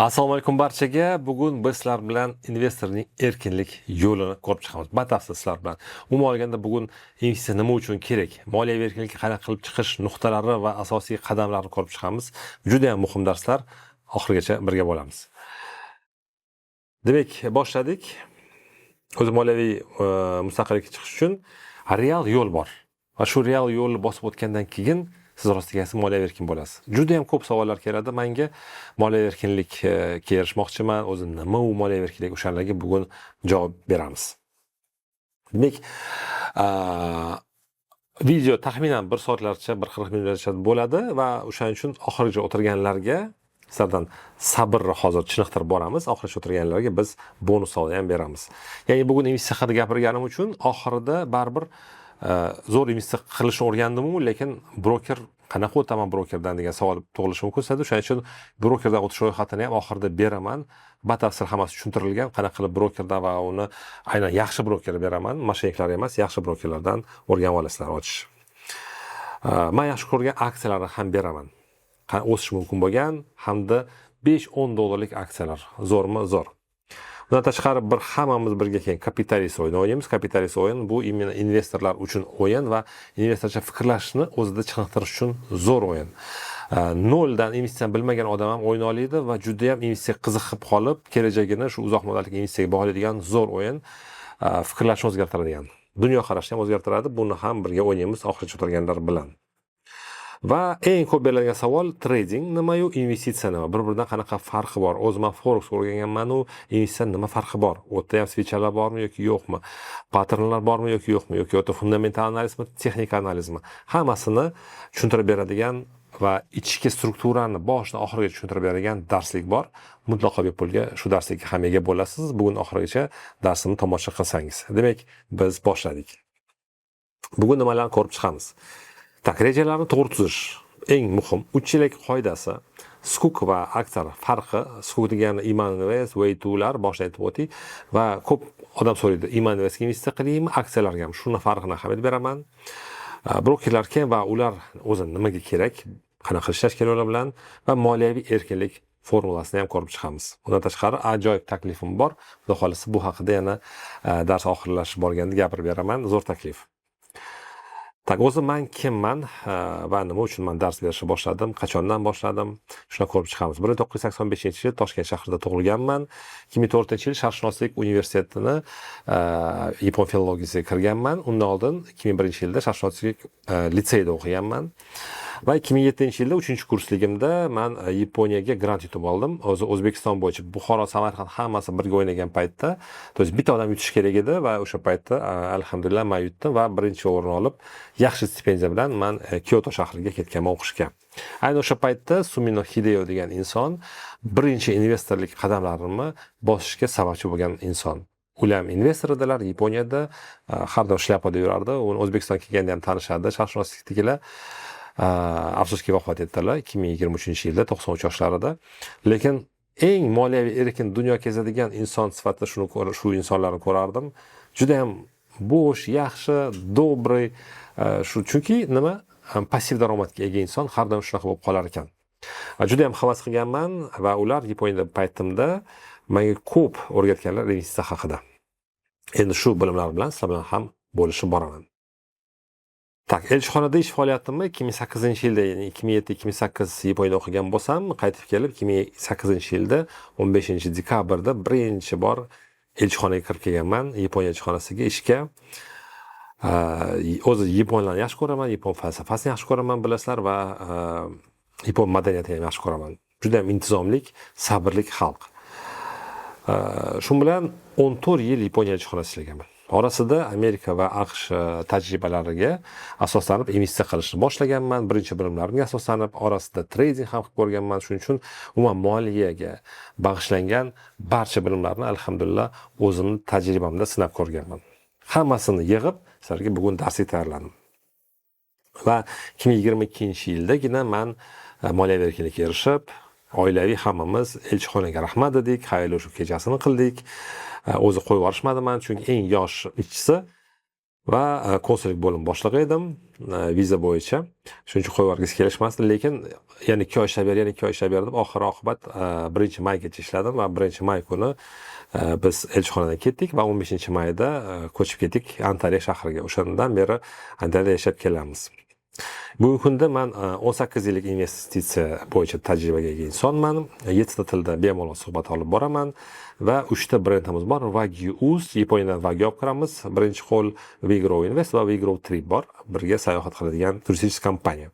Assalomu alaykum barchaga. Bugun biz sizlar bilan investorning erkinlik yo'lini ko'rib chiqamiz. Batafsil sizlar bilan. Umuman olganda, bugun investitsiya nima uchun kerak? Moliyaviy erkinlikka qanaqa qilib chiqish nuqtalari va asosiy qadamlarini ko'rib chiqamiz. Juda ham muhim darslar. Oxirigacha birga bo'lamiz. Demak, boshladik. O'zi moliyaviy mustaqillikka chiqish uchun real yo'l bor. Va shu real yo'lni bosib o'tgandan keyin siz rostigasi moliyaviy erkin bo'lasiz. Juda ham ko'p savollar keladi menga. Moliyaviy erkinlikka erishmoqchiman. O'zi nima u moliyaviy erkinlik? O'shalarga bugun javob beramiz. Demak, video taxminan 1 soatlarcha, 1:40 minutlarcha bo'ladi va o'shaning uchun oxirigacha o'tirganlarga, sizlardan sabrni hozir chiniqtirib boramiz. Oxirigacha o'tirganlarga biz bonus sovg'a ham beramiz. Ya'ni bugun investitsiya haqida gapirganim uchun oxirida baribir zo'r investitsiya qilishni o'rgandim-u, lekin broker qanaqa o'taman brokerdan degan savol tug'ilishi mumkin sizlarda. O'shaning uchun brokerdan o'tish ro'yxatini ham oxirida beraman. Batafsil hammasi tushuntirilgan, qanaqa qilib brokerdan va uni aynan yaxshi broker beraman, мошенник lar emas, yaxshi brokerlardan o'rganib olasizlar ochish. Man yaxshi ko'rgan aksiyalarni ham beraman. O'sishi mumkin bo'lgan hamda 5-10 dollarlik aksiyalar. Zo'rmi? Zo'r. Undan tashqari, bir hammamiz birga keyin kapitalist o'yin o'ynaymiz. Kapitalist o'yin bu именно investorlar uchun o'yin va investorcha fikrlashni o'zida chiniqtirish uchun zo'r o'yin. Noldan investitsiyani bilmagan odam ham o'yna oladi va juda ham investitsiyaga qiziqib qolib, kelajagini shu uzoq muddatli investitsiyaga bog'laydigan zo'r o'yin, fikrlashni o'zgartiradigan. Dunyoqarashni ham o'zgartiradi. Buni ham birga o'ynaymiz oxirigacha o'tirganlar bilan. Va eng ko'p beriladigan savol: trading nimayu investitsiya nima? Bir-biridan qanaqa farqi bor? O'zi man forex o'rganganman-u, investitsiya nima farqi bor? U yerda ham свеча lar bormi yoki yo'qmi? Patternlar bormi yoki yo'qmi? Yoki u yerda fundamental analizmi, texnik analizmi? Hammasini tushuntirib beradigan va ichki strukturani boshidan oxirigacha tushuntirib beradigan darslik bor. Mutlaqo bepulga shu darslikka ham ega bo'lasiz, bugun oxirigacha darsimni tomosha qilsangiz. Demak, biz boshladik. Bugun nimalarni ko'rib chiqamiz? Так, rejalarni to'g'ri tuzish eng muhim. Uch chelak qoidasi, sukuk va aksiyalar farqi. Sukuk degani Iman Invest, Way2lar, boshida aytib o'tdik va ko'p odam so'raydi: Iman Investga investitsiya qilaymi, aksiyalargami? Shuni farqini ham aytib beraman. Brokerlar kim va ular o'zi nimaga kerak, qanaqa ishlash kerak ular bilan va moliyaviy erkinlik formulasini ham ko'rib chiqamiz. Undan tashqari, ajoyib taklifim bor. Xudo xohlasa, bu haqida yana dars oxirlashib borganda gapirib beraman. Zo'r taklif. Так, o'zi man kimman va nima uchun man dars berishni boshladim, qachondan boshladim, shuni ko'rib chiqamiz. 1985-yil Toshkent shahrida tug'ilganman. 2004-yil Sharqshunoslik universitetini yapon filologiyasiga kirganman. Undan oldin 2001-yilda Sharqshunoslik litseyida o'qiganman. Va 2007-yilda 3-kursligimda man Yaponiyaga grant yutib oldim. O'zi O'zbekiston bo'yicha Buxoro, Samarqand hammasi birga o'ynagan paytda, то есть bitta odam yutishi kerak edi va o'sha paytda alhamdulillah, man yutdim va birinchi o'rin olib, yaxshi stipendiya bilan man Kyoto shahriga ketganman o'qishga. Ayni o'sha paytda Sumino Hideo degan inson birinchi investorlik qadamlarimni bosishga sababchi bo'lgan inson. Ular ham investor edilar Yaponiyada, har doim shlyapada yurardi. Uni O'zbekistonga kelganda ham tanishadi sharqshunoslikdagilar. Afsuski, vafot etdilar 2023-yilda 93 yoshlarida. Lekin eng moliyaviy erkin dunyo kezadigan inson sifatida shuni shu insonlarni ko'rardim. Juda ham bo'sh, yaxshi, добрый, shu chunki nima, passiv daromadga ega inson har doim shunaqa bo'lib qolar ekan. Va juda ham havas qilganman va ular Yaponiyada paytimda menga ko'p o'rgatganlar investitsiya haqida. Endi shu bilimlar bilan sizlar bilan ham bo'lishib boraman. Так, elchixonada ish faoliyatimni 2008-yilda, ya'ni 2007-2008 Yaponiyada o'qigan bo'lsam, qaytib kelib 2008-yilda 15-dekabrda birinchi bor elchixonaga kirib kelganman, Yaponiya elchixonasiga ishga. O'zi yaponlarni yaxshi ko'raman, yapon falsafasini yaxshi ko'raman, bilasizlar, va yapon madaniyatini ham yaxshi ko'raman. Juda ham intizomlik, sabrli xalq. Shu bilan 14 yil Yaponiya elchixonasida ishlaganman. Orasida Amerika va AQSh tajribalariga asoslanib investitsiya qilishni boshlaganman. Birinchi bilimlarimga asoslanib, orasida trading ham qilib ko'rganman. Shuning uchun umuman moliyaga bag'ishlangan barcha bilimlarni, alhamdulillah, o'zimni tajribamda sinab ko'rganman. Hammasini yig'ib, sizlarga bugun darslik tayyorladim. Va 2022-yildagina man moliyaviy erkinlikka erishib, oilaviy hammamiz elchixonaga rahmat dedik, xayrlashuv kechasini qildik. O'zi qo'yib yuborishmadi mani, chunki eng yosh ishchisi. Va konsullik bo'lim boshlig'i edim viza bo'yicha. Shuning uchun qo'yib yuborgisi kelishmasdi, lekin yana 2 oy ishlab ber, yana 2 oy ishlab ber deb oxir oqibat 1 maygacha ishladim va 1 may kuni biz elchixonadan ketdik va 15 mayda ko'chib ketdik Antaliya shahriga. O'shandan beri Antaliyada yashab kelamiz. Bugungi kunda man 18 yillik investitsiya bo'yicha tajribaga ega insonman. Yettita tilda bemalol suhbat olib boraman va uchta brendimiz bor: Wagyu Uz, Yaponiyadan Wagyu olib kiramiz birinchi qo'l, WeGrow Invest va WeGrow Trip bor, birga sayohat qiladigan turistik kompaniya.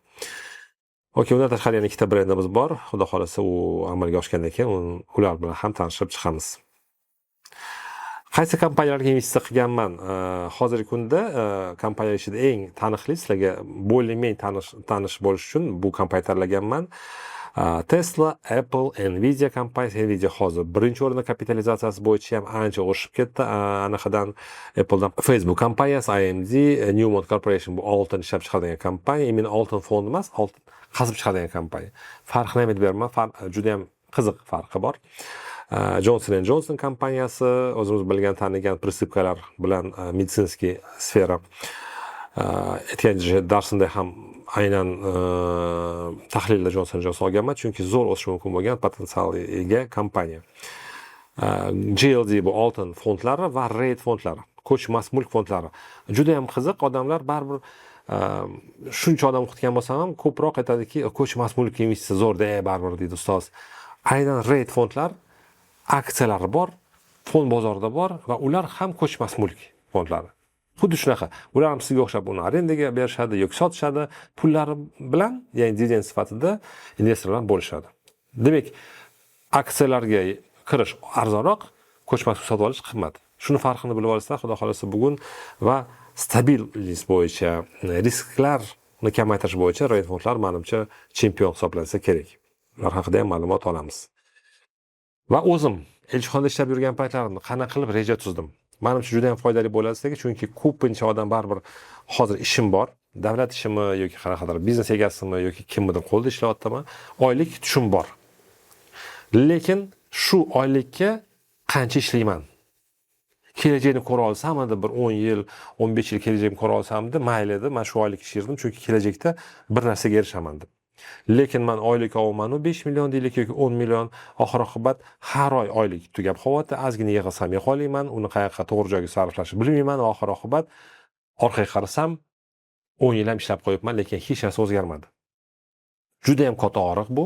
Okey, undan tashqari yana ikkita brendimiz bor. Xudo xohlasa, u amalga oshgandan keyin ular bilan ham tanishib chiqamiz. Qaysi kompaniyalarga investitsiya qilganman? Hozirgi kunda kompaniyalar ichida eng taniqli, sizlarga более-менее tanish bo'lish uchun bu kompaniya tanlaganman: Tesla, Apple, Nvidia kompaniyasi. Nvidia hozir birinchi o'rinda, kapitalizatsiyasi bo'yicha ham ancha o'sib ketdi anaqadan, Appledan. Facebook kompaniyasi, AMD, Newmont Corporation, bu oltin ishlab chiqaradigan kompaniya, именно oltin fondi emas, oltin qazib chiqaradigan kompaniya. Farqini ham aytib beraman, juda ham qiziq farqi bor. Johnson Johnson kompaniyasi, o'zimiz bilgan, tanigan присыпка lar bilan медицинский сфера. Aytgan darsimda ham aynan tahlilda Johnson Johnson olganman, chunki zo'r o'sishi mumkin bo'lgan potensialga ega kompaniya. GLD, bu oltin fondlari va REIT fondlari, ko'chmas mulk fondlari. Juda yam qiziq, odamlar baribir, shuncha odam o'qitgan bo'lsam ham, ko'proq aytadiki, ko'chmas mulk investitsiya zo'rda baribir, deydi, ustoz. Aynan REIT fondlar aksiyalari bor, fond bozorida bor va ular ham ko'chmas mulk fondlari. Xuddi shunaqa. Ular ham sizga o'xshab uni arendaga berishadi yoki sotishadi, pullari bilan, ya'ni dividend sifatida investor bilan bo'lishadi. Demak, aksiyalarga kirish arzonroq, ko'chmas mulk sotib olish qimmat. Shuni farqini bilib olsa, Xudo xohlasa, bugun va stabillik bo'yicha, risklarni kamaytirish bo'yicha REIT fondlar, manimcha, chempion hisoblansa kerak. Ular haqida ham ma'lumot olamiz. Va o'zim elchixonada ishlab yurgan paytlarimda qanaqa qilib reja tuzdim, manimcha, juda yam foydali bo'ladi sizlarga, chunki ko'pincha odam baribir hozir ishim bor, davlat ishimi yoki qanaqadir biznes egasimi yoki kimnidir qo'lida ishlayaptimi, oylik tushum bor, lekin shu oylikka qancha ishlayman, kelajakni ko'ra olsam edi, bir 10 yil, 15 yil kelajagimni ko'ra olsam edi, mayli edi, man shu oylik ishlardim, chunki kelajakda bir narsaga erishaman deb. Lekin man oylik olyapmanu 5 million deylik yoki 10 million, oxir oqibat har oy oylik tugab qolyapti. Ozgina yig'sam, yig'a uni qayoqqa, to'g'ri joyga sarflashni bilmayman va oxir oqibat orqaga qarasam, 10 yil ham ishlab qo'yibman, lekin hech narsa o'zgarmadi. Judayam katta og'riq bu,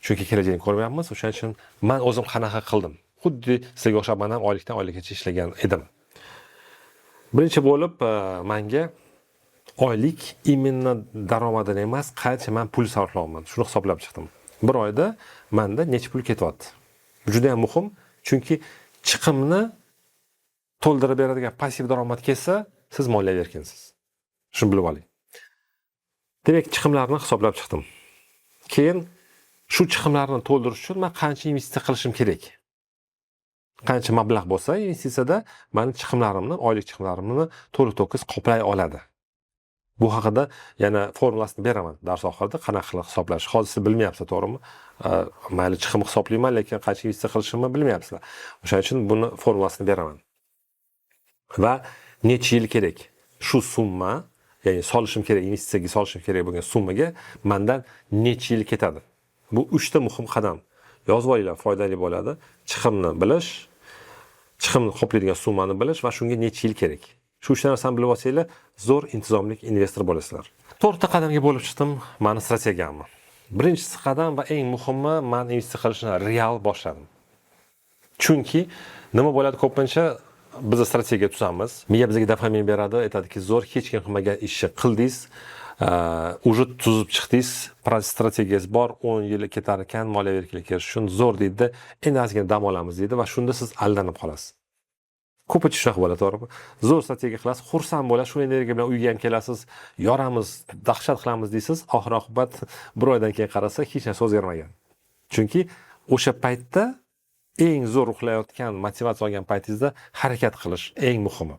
chunki kelajakni ko'rmayapmiz. O'shaning uchun man o'zim qanaqa qildim? Xuddi sizga o'xshab man ham oylikdan oylikgacha ishlagan edim. Birinchi bo'lib manga oylik именно daromadini emas, qancha man pul sarflayapman, shuni hisoblab chiqdim. Bir oyda manda necha pul ketyapti, bu juda yam muhim, chunki chiqimni to'ldirib beradigan passiv daromad kelsa, siz moliyaviy erkinsiz, shuni bilib oling. Demak, chiqimlarni hisoblab chiqdim. Keyin shu chiqimlarni to'ldirish uchun man qancha investitsiya qilishim kerak, qancha mablag' bo'lsa investitsiyada, mani chiqimlarimni, oylik chiqimlarimni to'liq to'kis qoplay oladi. Bu haqida yana formulasini beraman dars oxirida, qanaqa qilib hisoblash. Hozir siz bilmayapsiz, to'g'rimi? Mayli, chiqim hisoblayman, lekin qancha investitsiya qilishimni bilmayapsizlar. O'shaning uchun buni formulasini beraman. Va necha yil kerak shu summa, ya'ni solishim kerak, investitsiyaga solishim kerak bo'lgan summaga mandan necha yil ketadi? Bu uchta muhim qadam, yozib olinglar, foydali bo'ladi: chiqimni bilish, chiqimni qoplaydigan summani bilish va shunga necha yil kerak. Shu uchta narsani bilib olsanglar, zo'r intizomli investor bo'lasizlar. To'rtta qadamga bo'lib chiqdim mani strategiyamni. Birinchisi qadam va eng muhimi, man investitsiya qilishni real boshladim. Chunki nima bo'ladi? Ko'pincha biz strategiya tuzamiz, miya bizga dopamin beradi, aytadiki, zo'r, hech kim qilmagan ishni qildingiz, уже tuzib chiqdingiz, strategiyangiz bor, 10 yil ketar ekan moliyaviy erkinlikka erishish uchun, zo'r, deydida, endi ozgina dam olamiz, deydi va shunda siz aldanib qolasiz. Ko'pincha shunaqa bo'ladi, to'g'rimi? Zo'r strategiya qilasiz, xursand bo'lasiz, shu energiya bilan uyga ham kelasiz, yoramiz, dahshat qilamiz, deysiz. Oxir oqibat bir oydan keyin qarasa, hech narsa o'zgarmagan, chunki o'sha paytda eng zo'r uxlayotgan, motivatsiya olgan paytingizda harakat qilish eng muhimi.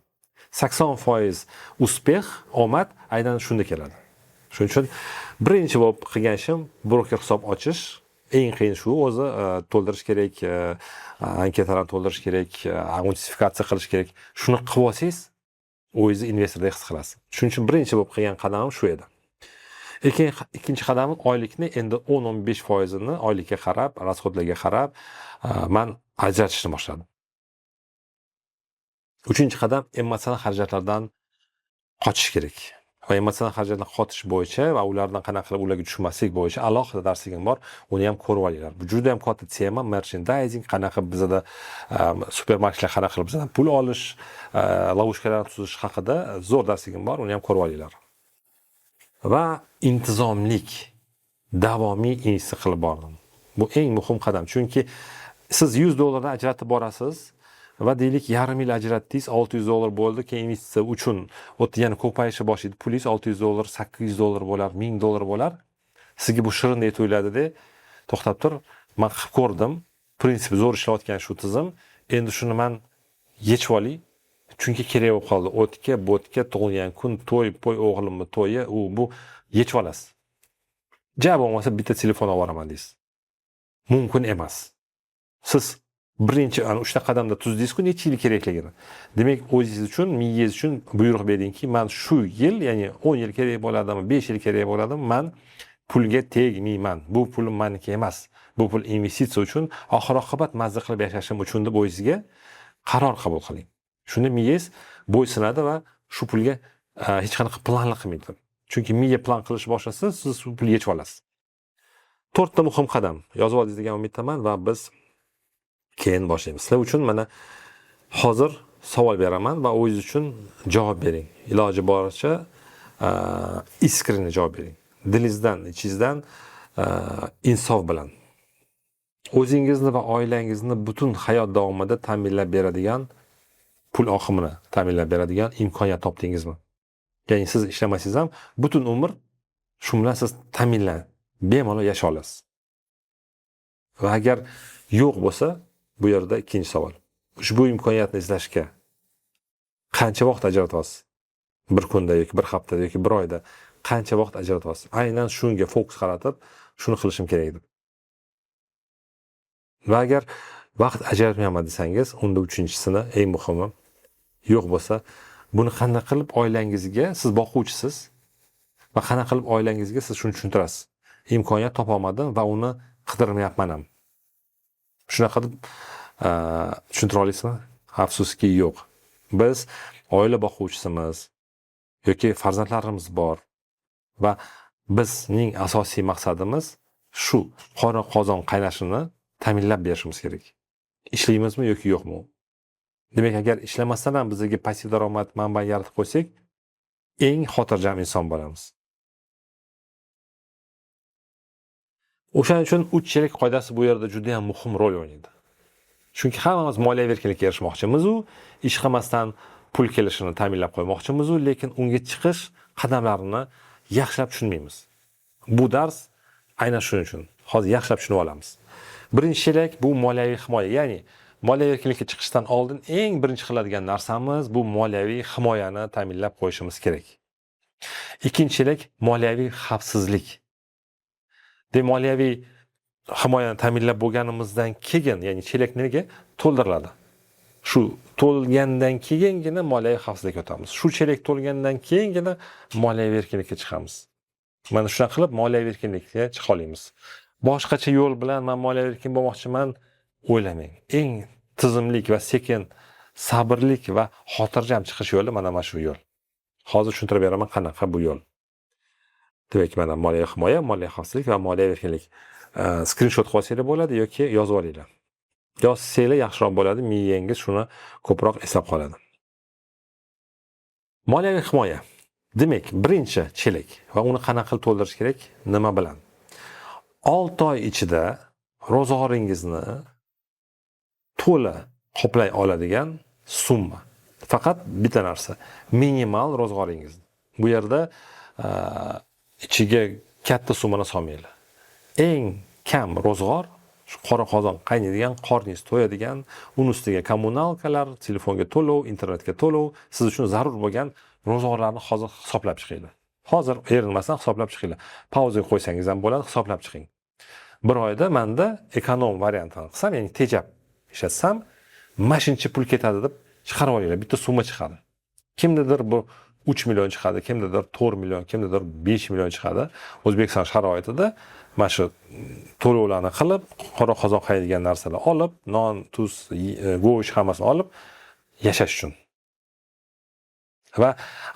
80% успех, omad aynan shunda keladi. Shuning uchun birinchi bo'lib qilgan ishim broker hisob ochish. Eng qiyin shu o'zi, to'ldirish kerak, anketalarni to'ldirish kerak, autentifikatsiya qilish kerak. Shuni qilib olsangiz. O'zingizni investordek his qilasiz. Shuning uchun birinchi bo'lib qilgan qadamim shu edi. Ikkinchi qadamim oylikni endi 10-15%ini oylikka qarab, rasxodlarga qarab man ajratishni boshladim. Uchinchi qadam emotsional xarajatlardan qochish kerak. Va emotsional xarajatlardan qochish bo'yicha va ulardan qanaqa qilib ularga tushmaslik bo'yicha alohida darsligim bor. Uni ham ko'rib olinglar. Bu juda ham katta tema, merchandising, qanaqa bizada supermarketlar qanaqa qilib bizdan pul olish, ловушка larni tuzish haqida zo'r darsligim bor, uni ham ko'rib olinglar. Va intizomlik, davomiy investitsiya qilib bordim. Bu eng muhim qadam, chunki siz $100 dan ajratib borasiz va deylik yarim yil ajratdingiz, $600 bo'ldi, keyin investitsiya uchun o'tda yana ko'payishi boshlaydi. Pulingiz $600, $800 bo'lar, $1000 bo'lar. Sizga bu shirindek tuyuladida, to'xtab tur, men qilib ko'rdim, prinsip zo'r ishlayotgan shu tizim, endi shuni men yechib olay, chunki kerak bo'lib qoldi. O'tga, bo'tga, tug'ilgan kun, to'y, po'y, o'g'limni to'yi, u bu yechib olasiz. Ja bo'lmasa bitta telefon olib boraman deysiz. Mumkin emas. Siz birinchi ana uchta qadamda tuzdingiz-ku necha yil kerakligini. Demak, o'zingiz uchun, miyangiz uchun buyruq beringki, man shu yil, ya'ni 10 yil kerak bo'ladimi, 5 yil kerak bo'ladimi, man pulga tegmayman. Bu pulim meniki emas. Bu pul investitsiya uchun, oxir-oqibat mazza qilib yashashim uchun deb o'zingizga qaror qabul qiling. Shunda miyangiz bo'ysunadi va shu pulga hech qanaqa planlik qilmaydi. Chunki miya plan qilish boshlasa, siz shu pulni yechib olasiz. 4 ta muhim qadam yozib oldingiz degan umiddaman va biz keyin boshlaymiz. Sizlar uchun mana hozir savol beraman va o'zingiz uchun javob bering. Iloji boricha искренне javob bering. Dilingizdan, ichingizdan insof bilan. O'zingizni va oilangizni butun hayot davomida ta'minlab beradigan pul oqimini ta'minlab beradigan imkoniyat topdingizmi? Ya'ni siz ishlamasangiz ham butun umr shu bilan siz ta'minlanib, bemalol yasha olasiz. Va agar yo'q bo'lsa, bu yerda ikkinchi savol. Ushbu imkoniyatni izlashga qancha vaqt ajratyapsiz? Bir kunda yoki bir haftada yoki bir oyda qancha vaqt ajratyapsiz? Aynan shunga fokus qaratib, shuni qilishim kerak deb. Va agar vaqt ajratmayapman desangiz, unda uchinchisini, eng muhimi, yo'q bo'lsa, buni qanday qilib oilangizga, siz boquvchisiz va qanday qilib oilangizga siz shuni tushuntirasiz? Imkoniyat topolmadim va uni qidirmayapman ham. Shunaqa deb tushuntira olasizmi? Afsuski yo'q. Biz oila boquvchisimiz yoki farzandlarimiz bor va bizning asosiy maqsadimiz shu qora qozon qaynashini ta'minlab berishimiz kerak. Ishlaymizmi yoki yo'qmi? Demak, agar ishlamasdan ham bizga passiv daromad manbai yaratib qo'ysak, eng xotirjam inson bo'lamiz. O'shaning uchun 3 chelak qoidasi bu yerda juda ham muhim rol o'ynaydi. Chunki hammamiz moliyaviy erkinlikka erishmoqchimiz u, ish qilmasdan pul kelishini ta'minlab qo'ymoqchimiz u, lekin unga chiqish qadamlarini yaxshilab tushunmaymiz. Bu dars aynan shuning uchun. Hozir yaxshilab tushunib olamiz. Birinchi chelak bu moliyaviy himoya, ya'ni moliyaviy erkinlikka chiqishdan oldin eng birinchi qiladigan narsamiz bu moliyaviy himoyani ta'minlab qo'yishimiz kerak. Ikkinchi chelak moliyaviy xavfsizlik. Demak, moliyaviy himoyani ta'minlab bo'lganimizdan keyin, ya'ni chelak nega to'ldiriladi? Shu to'lgandan keyingina moliyaviy xavfsizlikka o'tamiz. Shu chelak to'lgandan keyingina moliyaviy erkinlikka chiqamiz. Mana shunaqa qilib moliyaviy erkinlikka chiqa olamiz. Boshqacha yo'l bilan men moliyaviy erkin bo'lmoqchiman o'ylamang. Eng tizimlik va sekin, sabrlik va xotirjam chiqish yo'li mana shu yo'l. Hozir tushuntirib beraman qanaqa bu yo'l. Demak, mana moliyaviy himoya, moliyaviy xavfsizlik va moliyaviy erkinlik. Skrinshot qilib olsanglar bo'ladi yoki yozib olinglar. Yozsanglar yaxshiroq bo'ladi, miyangiz shuni ko'proq eslab qoladi. Moliyaviy himoya. Demak, birinchi chelak va uni qanaqa qilib to'ldirish kerak, nima bilan? 6 oy ichida ro'zg'oringizni to'la qoplay oladigan summa. Faqat bitta narsa, minimal ro'zg'oringizni. Bu yerda ichiga katta summani solmanglar. Eng kam ro'zg'or shu qora qozon qaynaydigan, qorningiz to'yadigan, uni ustiga kommunalkalar, telefonga to'lov, internetga to'lov, siz uchun zarur bo'lgan ro'zg'orlarni hozir hisoblab chiqinglar. Hozir erinmasdan hisoblab chiqinglar. Pauzaga qo'ysangiz ham bo'ladi, hisoblab chiqing. Bir oyda menda ekonom variantini qilsam, ya'ni tejab ishlatsam, mashincha pul ketadi deb chiqarib olinglar, bitta summa chiqadi. Kimdadir bu 3 million chiqadi, kimdadir 4 million, kimdadir 5 million chiqadi. O'zbekiston sharoitida mana shu to'lovlarni qilib, qora qozon qaydigan narsalar olib, non, tuz, go'sht hammasini olib yashash uchun. Va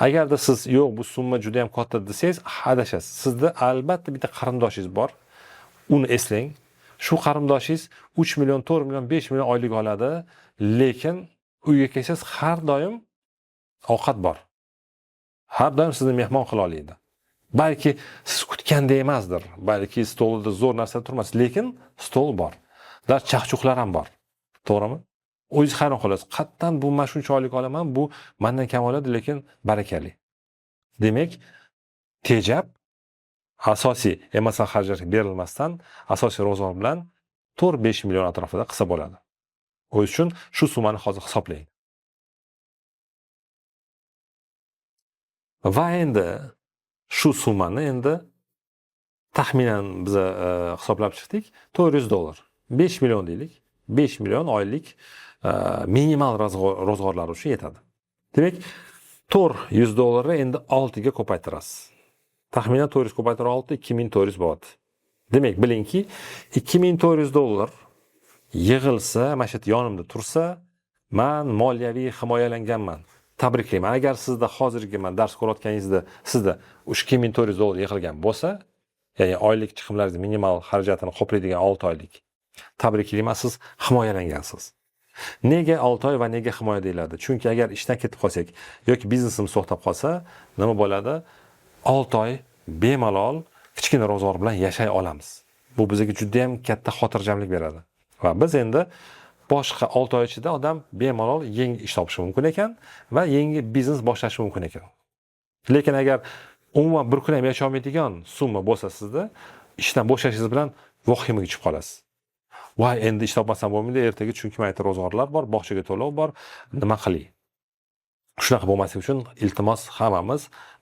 agarda siz yo'q, bu summa juda ham katta desangiz, adashasiz. Sizda albatta bitta qarindoshingiz bor. Uni eslang. Shu qarindoshingiz 3 million, 4 million, 5 million oylik oladi, lekin uyga kelsangiz har doim ovqat bor. Har doim sizni mehmon qila oladi. Balki siz kutgandek emasdir, balki stolida zo'r narsa turmas, lekin stol bor. Dar chaqchuqlar ham bor. To'g'rimi? O'zingiz hayron qolasiz. Qayerdan bu men shuncha oylik olaman, bu mendan kam oladi, lekin barakali. Demak, tejab asosiy emotsional xarajatga berilmasdan asosiy ro'zg'or bilan 4-5 million atrofida qilsa bo'ladi. O'zingiz uchun shu summani hozir hisoblang. Va endi shu summani endi taxminan biz hisoblab chiqdik, $400. 5 million deylik. 5 million oylik minimal ro'zg'orlar uchun yetadi. Demak, $400 endi 6 ga ko'paytirasiz. Taxminan 400 ko'paytirib 6 2400 bo'ladi. Demak, bilingki, $2400 yig'ilsa, mana shu yerda yonimda tursa, man moliyaviy himoyalanganman. Tabriklayman. Agar sizda hozirgi man dars ko'rayotganingizda sizda $2400 yig'ilgan bo'lsa, ya'ni oylik chiqimlaringizni minimal xarajatini qoplaydigan 6 oylik. Tabriklayman, siz himoyalangansiz. Nega 6 oy va nega himoya deyiladi? Chunki agar ishdan ketib qolsak yoki biznesimiz to'xtab qolsa, nima bo'ladi? 6 oy bemalol kichkina ro'zg'or bilan yashay olamiz. Bu bizga juda ham katta xotirjamlik beradi. Va biz endi boshqa 6 oy ichida odam bemalol yangi ish topishi mumkin ekan va yangi biznes boshlashi mumkin ekan. Lekin agar umuman bir kun ham yashay olmaydigan summa bo'lsa sizda, ishdan bo'shashingiz bilan vahimaga tushib qolasiz. Voy, endi ish topmasam bo'lmaydi, ertaga chunki mayda ro'zg'orlar bor, bog'chaga to'lov bor, nima qilay? Shunaqa bo'lmasligi uchun iltimos hammamiz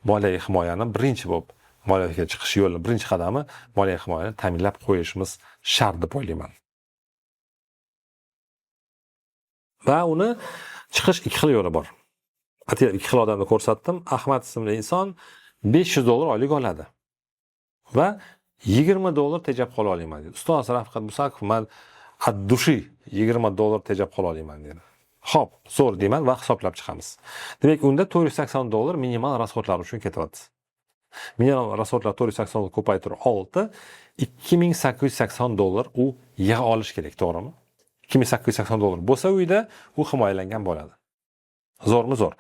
moliyaviy himoyani birinchi bo'lib, moliyaviy chiqish yo'lini birinchi qadami moliyaviy himoyani ta'minlab qo'yishimiz shart deb o'ylayman. Va uni chiqish ikki xil yo'li bor. Atay ikki xil odamni ko'rsatdim. Ahmad ismli inson $500 oylik oladi va $20 tejab qola olaman dedi. Ustoz Rafqat Musakov, man от души $20 tejab qola olaman dedi. Xo'p, zo'r deyman va hisoblab chiqamiz. Demak, unda $480 minimal rasxodlar uchun ketyapti. Minimal rasxodlar $480 ko'paytirib 6, $2880 u yig'a olish kerak, to'g'rimi? $2880 bo'lsa uyda u himoyalangan bo'ladi. Zo'rmi zo'r.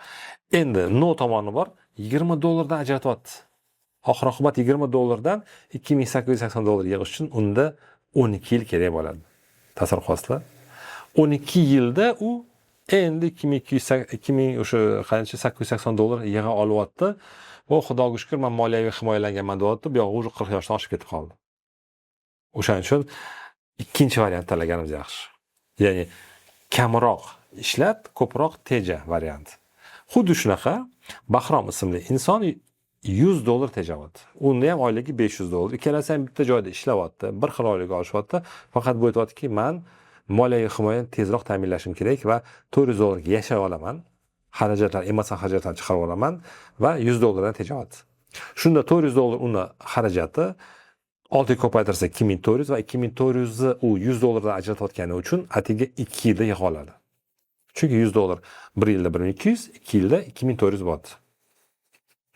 Endi no tomoni bor, $20 dan ajratyapti. Oxir oqibat $20 dan $2880 yig'ish uchun unda 12 yil kerak bo'ladi. Tasavvur qilasizlar? 12 yilda u endi ikki ming ikki yuz ikki ming o'sha qancha sakkiz yuz sakson dollar yig'a olyapti. Va Xudoga shukr, men moliyaviy himoyalanganman deyapti. Bu yog'i уже 40 yoshdan oshib ketib qoldi. O'shaning uchun ikkinchi variant tanlaganimiz yaxshi. Ya'ni kamroq ishlat, ko'proq teja variant. Xuddi shunaqa Bahrom ismli inson $100 tejayapti. Unda ham oyligi $500. Ikkalasi ham bitta joyda ishlayapti, bir xil oylik olishyapti. Faqat bu aytyaptiki, men moliyaviy himoyani tezroq ta'minlashim kerak va $400 yashay olaman. Xarajatlar, emotsional xarajatlarni chiqarib olaman va $100 dan tejayapti. Shunda $400 uni xarajati 6 ga ko'paytirsa 2400 va 2400 ni u $100 dan ajratayotgani uchun atigi 2 yilda yig'a oladi. Chunki $100 1 yilda 1200, 2 yilda 2400 bo'ladi.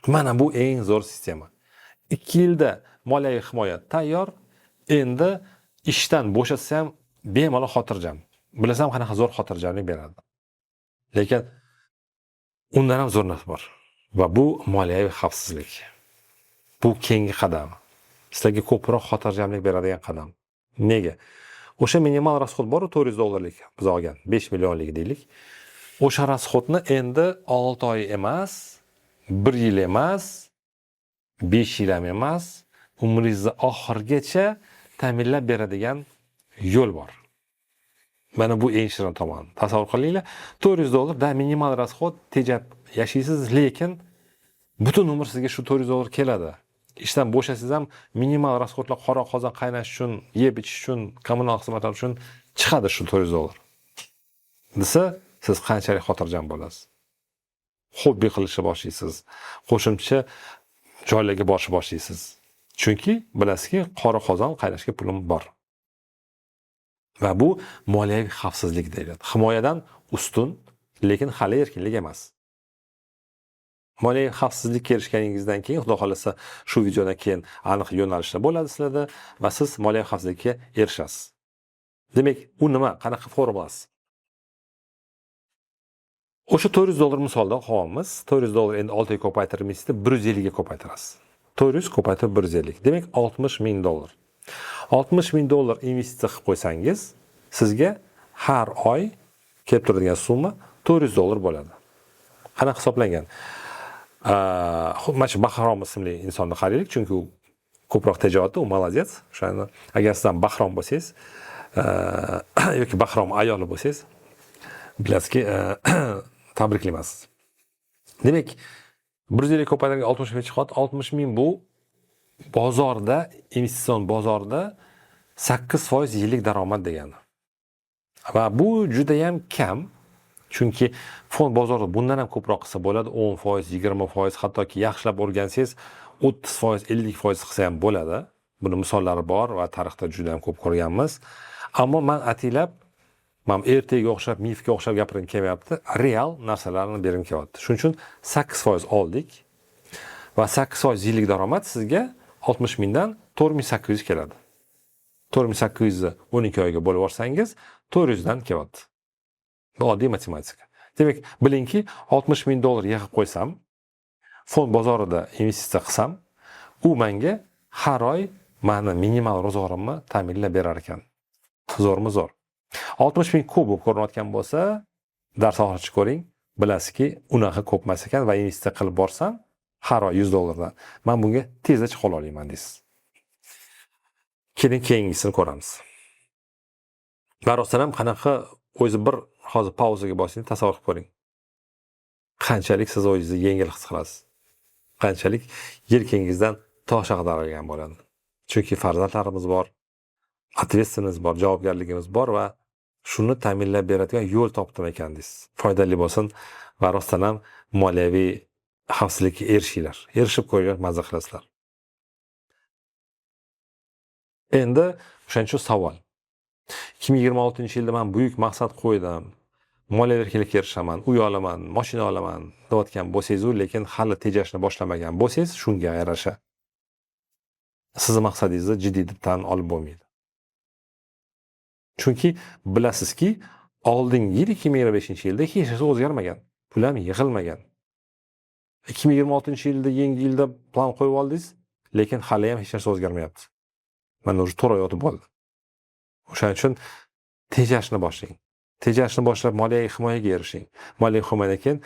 Mana bu eng zo'r sistema. 2 yilda moliyaviy himoya tayyor, endi ishdan bo'shatsa ham bemalol xotirjam. Bilasam qanaqa zo'r xotirjamlik beradi. Lekin undan ham zo'r narsa bor. Va bu moliyaviy xavfsizlik. Bu keyingi qadam. Sizlarga ko'proq xotirjamlik beradigan qadam. Nega? O'sha minimal rasxod bor-u, $400 biz olgan, 5 millionlik deylik. O'sha rasxodni endi 6 oy emas, 1 yil emas, 5 yil ham emas, umringizni oxirigacha ta'minlab beradigan yo'l bor. Mana bu eng shirin tomon. Tasavvur qilinglar, $400 da minimal rasxod tejab yashaysiz, lekin butun umr sizga shu $400 keladi. Ishdan bo'shasangiz ham minimal rasxodlar qora qozon qaynash uchun, yeb ichish uchun, kommunal xizmatlar uchun chiqadi shu $400. Desa, siz qanchalik xotirjam bo'lasiz. Xobbi qilishni boshlaysiz. Qo'shimcha joylarga borishni boshlaysiz. Chunki bilasizki, qora qozon qaynashga pulim bor. Va bu moliyaviy xavfsizlik deyiladi. Himoyadan ustun, lekin hali erkinlik emas. Moliyaviy xavfsizlikka erishganingizdan keyin, Xudo xolasa, shu videodan keyin aniq yo'nalishlar bo'ladi sizlarda va siz moliyaviy xavfsizlikka erishasiz. Demak, u nima? Qanaqa formulasi? O'sha $400 misolda qolyapmiz. $400 endi 6 ga ko'paytirmaysizda, 150 ga ko'paytirasiz. 400 ko'paytirib 150. Demak, $60 000. $60 000 investitsiya qilib qo'ysangiz, sizga har oy kelib turadigan summa $400 bo'ladi. Qanaqa hisoblangan? Mana shu Bahrom ismli insonni qaraylik, chunki u ko'proq tejayapti, u молодец. O'shani agar siz ham Bahrom bo'lsangiz, yoki Bahrom ayoli bo'lsangiz, bilasizki, tabriklayman sizni. Demak, 150 ko'paytirgan 60 ming chiqyapti. 60 ming bu bozorda, investitsion bozorda 8% yillik daromad degani. Va bu juda ham kam. Chunki fond bozorida bundan ham ko'proq qilsa bo'ladi, 10%, 20%, hattoki yaxshilab o'rgansangiz 30%, 50% qilsa ham bo'ladi. Buni misollari bor va tarixda juda ham ko'p ko'rganmiz. Ammo man ataylab, man ertaga o'xshab, mifga o'xshab gapirgim kelmayapti, real narsalarni bergim kelyapti. Shuning uchun 8% oldik va 8% yillik daromad sizga 60 mingdan 4800 keladi. 4800 ni 12 oyga bo'lib olsangiz, 400 dan kelyapti. Bu oddiy matematika. Demak, bilingki, $60 000 yig'ib qo'ysam, fond bozorida investitsiya qilsam, u menga har oy mani minimal ro'zg'orimni ta'minlab berar ekan. Zo'rmi, zo'r. 60 ming ko'p bo'lib ko'rinayotgan bo'lsa, dars oxiricha ko'ring, bilasizki, unaqa ko'p emas ekan va investitsiya qilib borsam, har oy $100 dan man bunga tezda chiqa olaman deysiz. Keling, keyingisini ko'ramiz. Va rostdan ham qanaqa o'zi bir hozir pauzaga bosing, tasavvur qilib ko'ring. Qanchalik siz o'zingizni yengil his qilasiz. Qanchalik yelkangizdan tosh ag'darilgan bo'ladi. Chunki farzandlarimiz bor, ответственность bor, javobgarligimiz bor va shuni ta'minlab beradigan yo'l topdim ekan deysiz. Foydali bo'lsin va rostdan ham moliyaviy xavfsizlikka erishinglar. Erishib ko'ringlar, mazza qilasizlar. Endi o'shaning uchun savol. 2026-yilda men buyuk maqsad qo'ydim. Moliyaviy erkinlikka erishaman, uy olaman, mashina olaman deyotgan bo'lsangiz, lekin hali tejashni boshlamagan bo'lsangiz, shunga yarasha sizni maqsadingizni jiddiy deb tan olib bo'lmaydi. Chunki bilasizki, oldingi yil 2025-yilda hech narsa o'zgarmagan, pul ham yig'ilmagan. 2026-yilda yangi yilda plan qo'yib oldingiz, lekin hali ham hech narsa o'zgarmayapti. Mana уже 4 oy o'tib bo'ldi. O'shaning uchun tejashni boshlang. Tejashni boshlab moliyaviy himoyaga erishing. Moliyaviy himoyadan keyin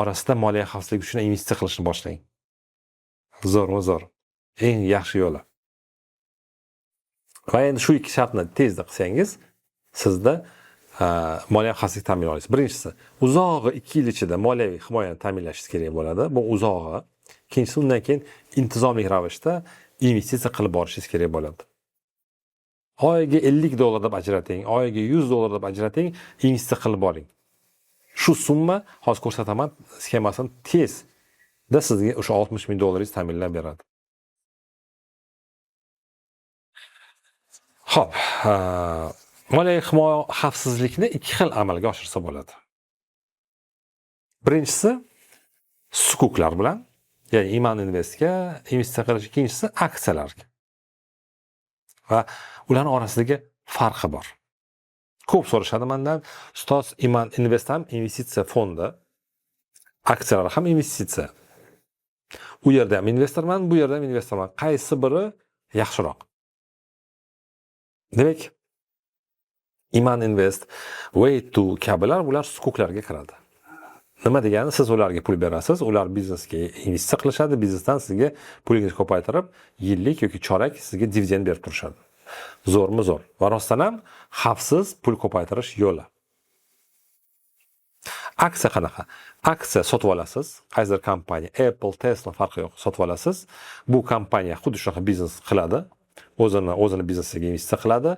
orasida moliyaviy xavfsizlik uchun investitsiya qilishni boshlang. Zo'rmi, zo'r. Eng yaxshi yo'li. Va endi shu ikki shartni tezda qilsangiz, sizda moliyaviy xavfsizlik ta'minlay olasiz. Birinchisi, uzog'i 2 yil ichida moliyaviy himoyani ta'minlashingiz kerak bo'ladi. Bu uzog'i. Ikkinchisi, undan keyin intizomli ravishda investitsiya qilib borishingiz kerak bo'ladi. Oyiga $50 deb ajrating, oyiga $100 deb ajrating, investitsiya qilib boring. Shu summa, hozir ko'rsataman sxemasini, tezda sizga o'sha $60 000 ta'minlab beradi. Xo'p, moliyaviy himoya xavfsizlikni ikki xil amalga oshirsa bo'ladi. Birinchisi sukuklar bilan, ya'ni Iman Investga investitsiya qilish, ikkinchisi aksiyalarga. Va ularning orasidagi farqi bor. Ko'p so'rashadi mendan, ustoz, Iman Invest ham investitsiya fondi, aksiyalar ham investitsiya. U yerda ham investorman, bu yerda ham investorman. Qaysi biri yaxshiroq? Demak, Iman Invest, Way2 kabilar bular sukuklarga kiradi. Nima degani? Siz ularga pul berasiz, ular biznesga investitsiya qilishadi, biznesdan sizga pulingizni ko'paytirib, yillik yoki chorak sizga dividend berib turishadi. Zo'rmi, zo'r. Va rostdan ham xavfsiz pul ko'paytirish yo'li. Aksiya qanaqa? Aksiya sotib olasiz, qaysidir kompaniya, Apple, Tesla farqi yo'q, sotib olasiz. Bu kompaniya xuddi shunaqa biznes qiladi, o'zini biznesiga investitsiya qiladi,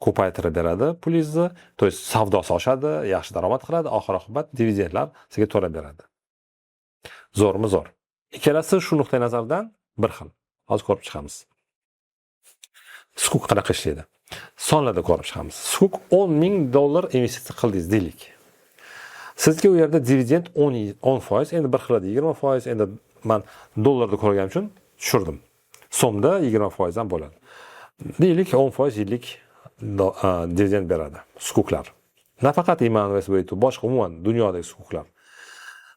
ko'paytirib beradi pulingizni, to есть savdosi oshadi, yaxshi daromad qiladi, oxir oqibat dividendlar sizga to'lab beradi. Zo'rmi? Zo'r. Ikkalasi shu nuqtai nazardan bir xil. Hozir ko'rib chiqamiz. Sukuk qanaqa ishlaydi? Sonlarda ko'rib chiqamiz. Sukuk 10 ming dollar investitsiya qildingiz deylik. Sizga u yerda dividend 10%, endi bir xilida 20%, endi man dollarda ko'rganim uchun tushirdim. So'mda 20% ham bo'ladi. Deylik, 10% yillik dividend beradi sukuklar. Nafaqat Iman Invest, boshqa umuman dunyodagi sukuklar.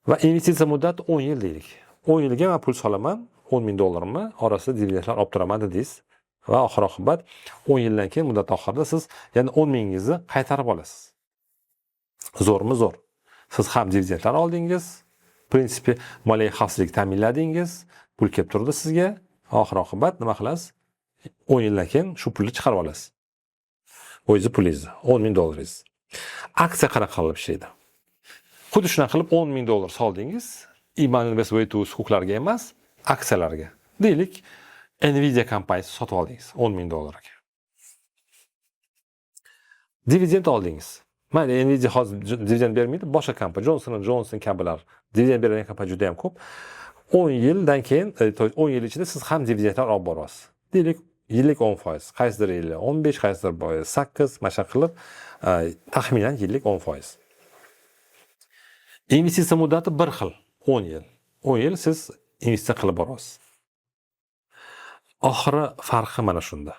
Va investitsiya muddati 10 yil deylik. 10 yilga man pul solaman, 10 ming dollarimni orasida dividendlar olib turaman dedingiz. Va oxir oqibat 10 yildan keyin muddat oxirida siz yana 10 mingingizni qaytarib olasiz. Zo'rmi? Zo'r. Siz ham dividendlar oldingiz, в принципе, moliyaviy xavfsizlik ta'minladingiz, pul kelib turdi sizga. Oxir oqibat nima qilasiz? 10 yildan keyin shu pulni chiqarib olasiz. O'zingizni pulingizni, 10 ming dollaringiz. Aksiya qanaqa qilib ishlaydi? Xuddi shunaqa qilib 10 ming dollar soldingiz, Iman Invest Way to sukuklarga emas, aksiyalarga. Deylik, Nvidia kompaniyasi sotib oldingiz 10 ming dollarga. Dividend oldingiz. Mayli, Nvidia hozir dividend bermaydi, boshqa kompaniya, Johnson Johnson kabilar dividend beradigan kompaniya juda ham ko'p. 10 yildan keyin, то есть 10 yil ichida siz ham dividendlar olib boryapsiz. Deylik, yillik 10%, qaysidir yili 15, qaysidir 8, mana shunaqa qilib, taxminan yillik 10%. Investitsiya muddati bir xil, 10 yil. 10 yil siz investitsiya qilib boryapsiz. Oxiri farqi mana shunda.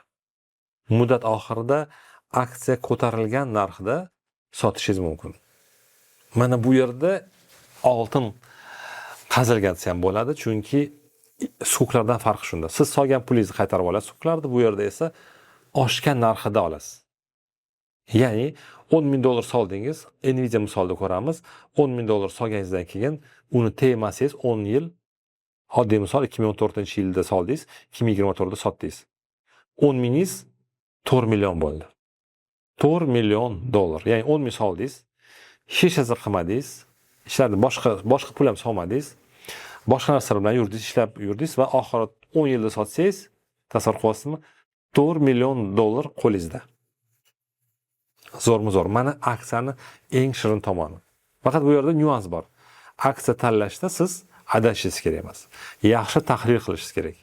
Muddat oxirida aksiya ko'tarilgan narxda sotishingiz mumkin. Mana bu yerda oltin qazilgan desa ham bo'ladi, chunki sukuklardan farqi shunda. Siz solgan pulingizni qaytarib olasiz sukuklarni, bu yerda esa oshgan narxida olasiz. Ya'ni 10 ming dollar soldingiz, Nvidia misolida ko'ramiz. 10 ming dollar solganingizdan keyin uni tegmasangiz 10 yil, oddiy misol, 2014-yilda soldingiz, 2024da sotdingiz. 10 mingingiz 4 million bo'ldi. 4 million dollar. Ya'ni 10 ming soldingiz, hech narsa qilmadingiz, ishlarni boshqa boshqa pul ham solmadingiz. Boshqa narsalar bilan yurdingiz, ishlab yurdingiz va oxiri 10 yilda sotsangiz, tasavvur qilyapsizmi? 4 million dollar qo'lingizda. Zo'rmi? Zo'r. Mana aksiyani eng shirin tomoni. Faqat bu yerda nyuans bor. Aksiya tanlashda siz adashishingiz kerak emas. Yaxshi tahlil qilishingiz kerak.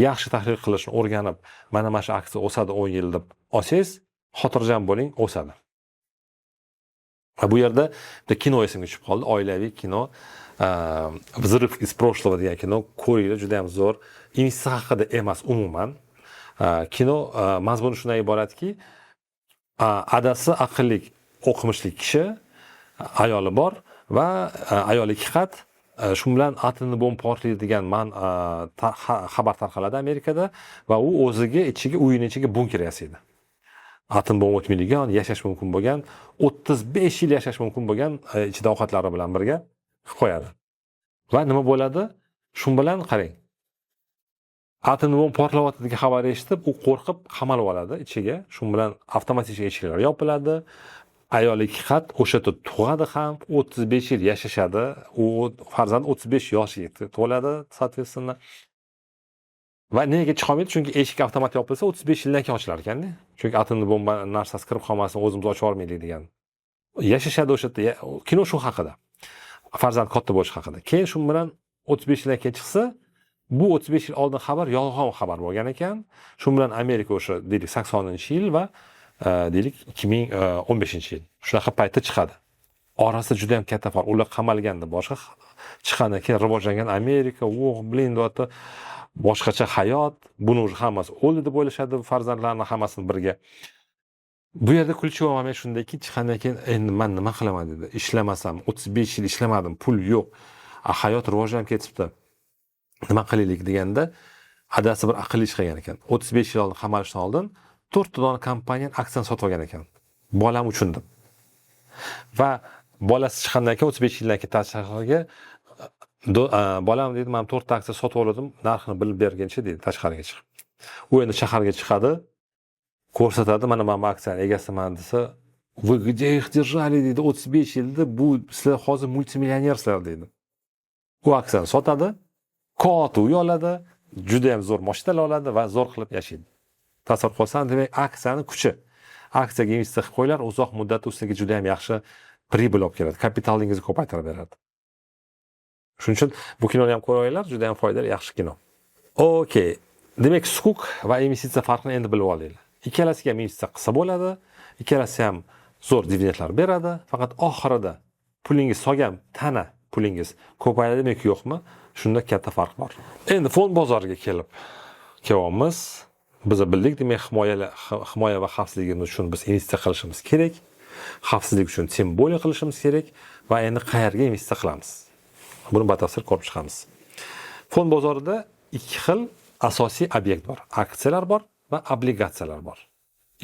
Yaxshi tahlil qilishni o'rganib, mana shu aksiya o'sadi 10 yil deb olsangiz, xotirjam bo'ling, o'sadi. Va bu yerda bitta kino esimga tushib qoldi. Oilaviy kino, "Взрыв из прошлого" degan kino ko'ringlar, juda ham zo'r. Investitsiya haqida emas umuman. Kino mazmuni shundan iboratki, adasi aqlli, o'qimishli kishi, ayoli bor va ayoli ikki qat. Shu bilan atomli bomba portlaydi degan man xabar tarqaladi Amerikada va u o'ziga ichiga, uyini ichiga bunker yasaydi. Atom bomba o'tmaydigan, yashash mumkin bo'lgan, 35 yil yashash mumkin bo'lgan, ichida ovqatlari bilan birga qilib qo'yadi. Va nima bo'ladi? Shu bilan qarang. Atom bomba portlayapti degan xabar eshitib, u qo'rqib qamalib oladi ichiga. Shu bilan avtomatik eshiklar yopiladi. Ayol ikki qat o'sha yerda tug'adi ham, 35 yil yashashadi. U farzand 35 yoshga to'ladi, соответственно. Va nega chiqolmaydi? Chunki eshik avtomat yopilsa, 35 yildan keyin ochilar ekanda. Chunki atomli bomba narsasi kirib qolmasin, o'zimiz ochib olmaylik degan. Yashashadi o'sha yerda. Kino shu haqida. Farzand katta bo'lishi haqida. Keyin shu bilan 35 yildan keyin chiqsa, bu 35 yil oldin xabar yolg'on xabar bo'lgan ekan. Shu bilan Amerika o'sha deylik 80-yil va deylik 2015-yil. Shunaqa paytda chiqadi. Orasida juda ham katta farq. Ular qamalganda boshqa, chiqqandan keyin rivojlangan Amerika, oh, блин, deyapti. Boshqacha hayot, buni уже hammasi o'ldi deb o'ylashadi, farzandlarni hammasini birga. Bu yerda ключевой момент shundaki, chiqqandan keyin endi man nima qilaman dedi. Ishlamasam, 35 yil ishlamadim, pul yo'q. A hayot rivojlanib ketibdi. Nima qilaylik deganda, adasi bir aqlli ish qilgan ekan. 35 yil oldin qamalishdan oldin to'rtta dona kompaniyani aksiyani sotib olgan ekan. Bolam uchun deb. Va bolasi chiqqandan keyin, 35 yildan keyin tashqariga, bolam deydi, man to'rtta aksiya sotib oldim, narxini bilib berginchi deydi tashqariga chiqib. U endi shaharga chiqadi, ko'rsatadi, mana man bu aksiyani egasiman desa, "Вы где их держали?" deydi, 35 yilda bu sizlar hozir multimillionersizlar deydi. U aksiyani sotadi, katta uy oladi, juda ham zo'r mashinalar oladi va zo'r qilib yashaydi. Tasavvur qilsan, demak, aksiyani kuchi. Aksiyaga investitsiya qilib qo'yinglar, uzoq muddatda sizga juda ham yaxshi прибыль olib keladi, kapitalingizni ko'paytirib beradi. Shuning uchun bu kinoni ham ko'rib olinglar, juda ham foydali, yaxshi kino. Okey. Demak, sukuk va investitsiya farqini endi bilib olinglar. Ikkalasiga ham investitsiya qilsa bo'ladi, ikkalasi ham zo'r dividendlar beradi, faqat oxirida pulingiz solgan tana pulingiz ko'payadimi yoki yo'qmi, shunda katta farq bor. Endi fond bozoriga kelib kelyapmiz. Biz bildik, demak, himoya va xavfsizligimiz uchun biz investitsiya qilishimiz kerak. Xavfsizlik uchun тем более qilishimiz kerak va endi qayerga investitsiya qilamiz? Buni batafsil ko'rib chiqamiz. Fond bozorida ikki xil asosiy obyekt bor. Aksiyalar bor va obligatsiyalar bor.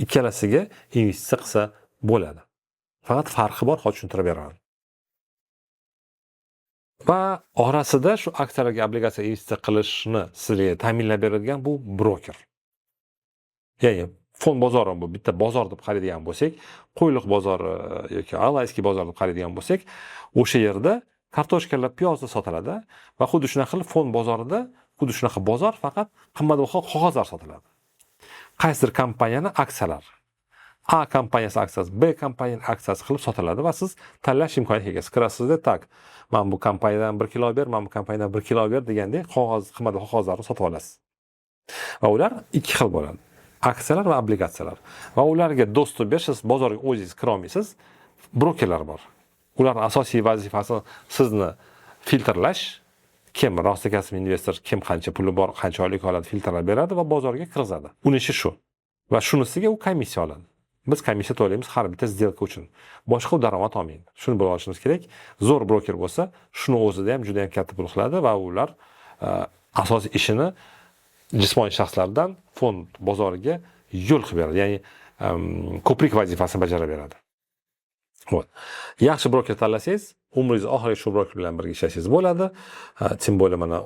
Ikkalasiga investitsiya qilsa bo'ladi. Faqat farqi bor, hozir tushuntirib beraman. Va orasida shu aksiyalarga, obligatsiya investitsiya qilishni sizlarga ta'minlab beradigan bu broker. Ya'ni fond bozori bu bitta bozor deb qaraydigan bo'lsak, Qo'yliq bozori yoki Alayskiy bozor deb qaraydigan bo'lsak, o'sha yerda kartoshkalar, piyozlar sotiladi va xuddi shunaqa qilib fond bozorida xuddi shunaqa bozor, faqat qimmatbaho qog'ozlar sotiladi. Qaysidir kompaniyani aksiyalari. A kompaniyasi aksiyasi, B kompaniyani aksiyasi qilib sotiladi va siz tanlash imkoniyatiga egasiz. Kirasizda, так, man bu kompaniyadan 1 kilo ber, man bu kompaniyadan 1 kilo ber degandek qog'oz, qimmatbaho qog'ozlarni sotib olasiz. Va ular ikki xil bo'ladi. Aksiyalar va obligatsiyalar. Va ularga доступ berish, siz bozorga o'zingiz kira olmaysiz. Brokerlar bor. Ularning asosiy vazifasi sizni filtrlash, kim rostakasm investor, kim qancha puli bor, qancha oylik oladi, filtrlab beradi va bozorga kirgizadi. Uni ishi shu. Va shunisiga u komissiya oladi. Biz komissiya to'laymiz har bitta сделка uchun. Boshqa u daromad olmaydi. Shuni bilib olishimiz kerak. Zo'r broker bo'lsa, shuni o'zida ham juda ham katta pul qiladi va ular asosiy ishini jismoniy shaxslardan fond bozoriga yo'l qilib beradi. Ya'ni ko'prik vazifasini bajarib beradi. Вот. Yaxshi broker tanlasangiz, umringiz oxirigacha shu broker bilan birga ishlashingiz bo'ladi. Тем более mana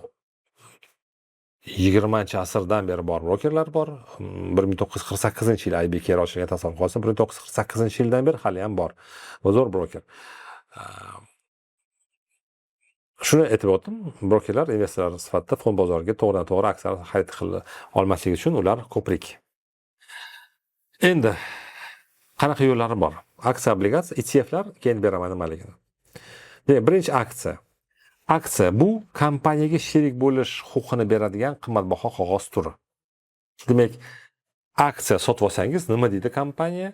20-asrdan beri bor brokerlar bor. 1948-yil IBK ochilgan, tasavvur qilsa, 1948-yildan beri hali ham bor. Va zo'r broker. Shuni aytib o'tdim, brokerlar investorlar sifatida fond bozoriga to'g'ridan to'g'ri aksiyalar xarid qila olmasligi uchun ular ko'prik. Endi qanaqa yo'llari bor? Aksiya, obligatsiya, ETFlar, keyin beraman nimaligini. Demak, birinchi aksiya. Aksiya bu kompaniyaga sherik bo'lish huquqini beradigan qimmatbaho qog'oz turi. Demak, aksiya sotib olsangiz, nima deydi kompaniya?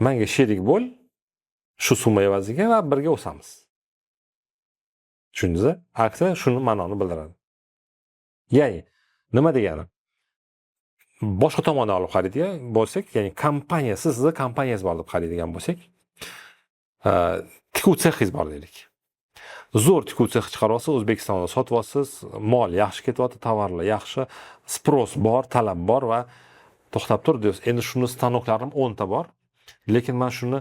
Menga sherik bo'l, shu summa evaziga va birga o'samiz. Tushundingizmi? Aksiya shuni ma'noni bildiradi. Ya'ni nima degani? Boshqa tomondan olib qaraydigan bo'lsak, ya'ni kompaniya, sizni kompaniyangiz bor deb qaraydigan bo'lsak, tikuv sexingiz bor deylik. Zo'r tikuv sexi chiqaryapsiz, O'zbekistonda sotyapsiz, mol yaxshi ketyapti, tovarlar yaxshi, спрос bor, talab bor va to'xtab tur deysiz. Endi shuni stanoklarim 10 ta bor, lekin man shuni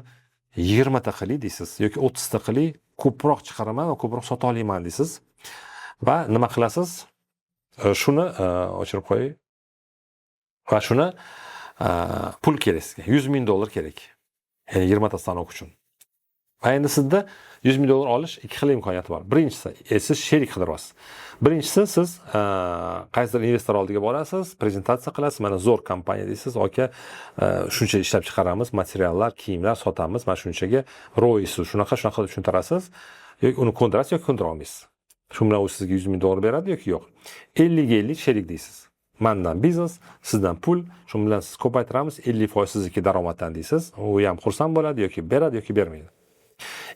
20 ta qilay deysiz yoki 30 ta qilay, ko'proq chiqaraman va ko'proq sota olaman deysiz. Va nima qilasiz? Shuni o'chirib qo'ying. Va shuni pul kerak sizga. 100 ming dollar kerak. Ya'ni 20 ta stanok uchun. Va endi sizda 100 ming dollar olish ikki xil imkoniyati bor. Birinchisi, siz sherik qidiryapsiz. Birinchisi, siz qaysidir investor oldiga borasiz, prezentatsiya qilasiz, mana zo'r kompaniya deysiz, aka, shuncha ishlab chiqaramiz, materiallar, kiyimlar sotamiz, mana shunchaga ROIsi shunaqa shunaqa deb tushuntirasiz. Yoki uni ko'ndirasiz yoki ko'ndira olmaysiz. Shu bilan u sizga 100 ming dollar beradi yoki yo'q. 50 ga 50 sherik deysiz. Mandan biznes, sizdan pul, shu bilan siz ko'paytiramiz, 50% sizniki daromaddan deysiz. U ham xursand bo'ladi yoki beradi yoki bermaydi.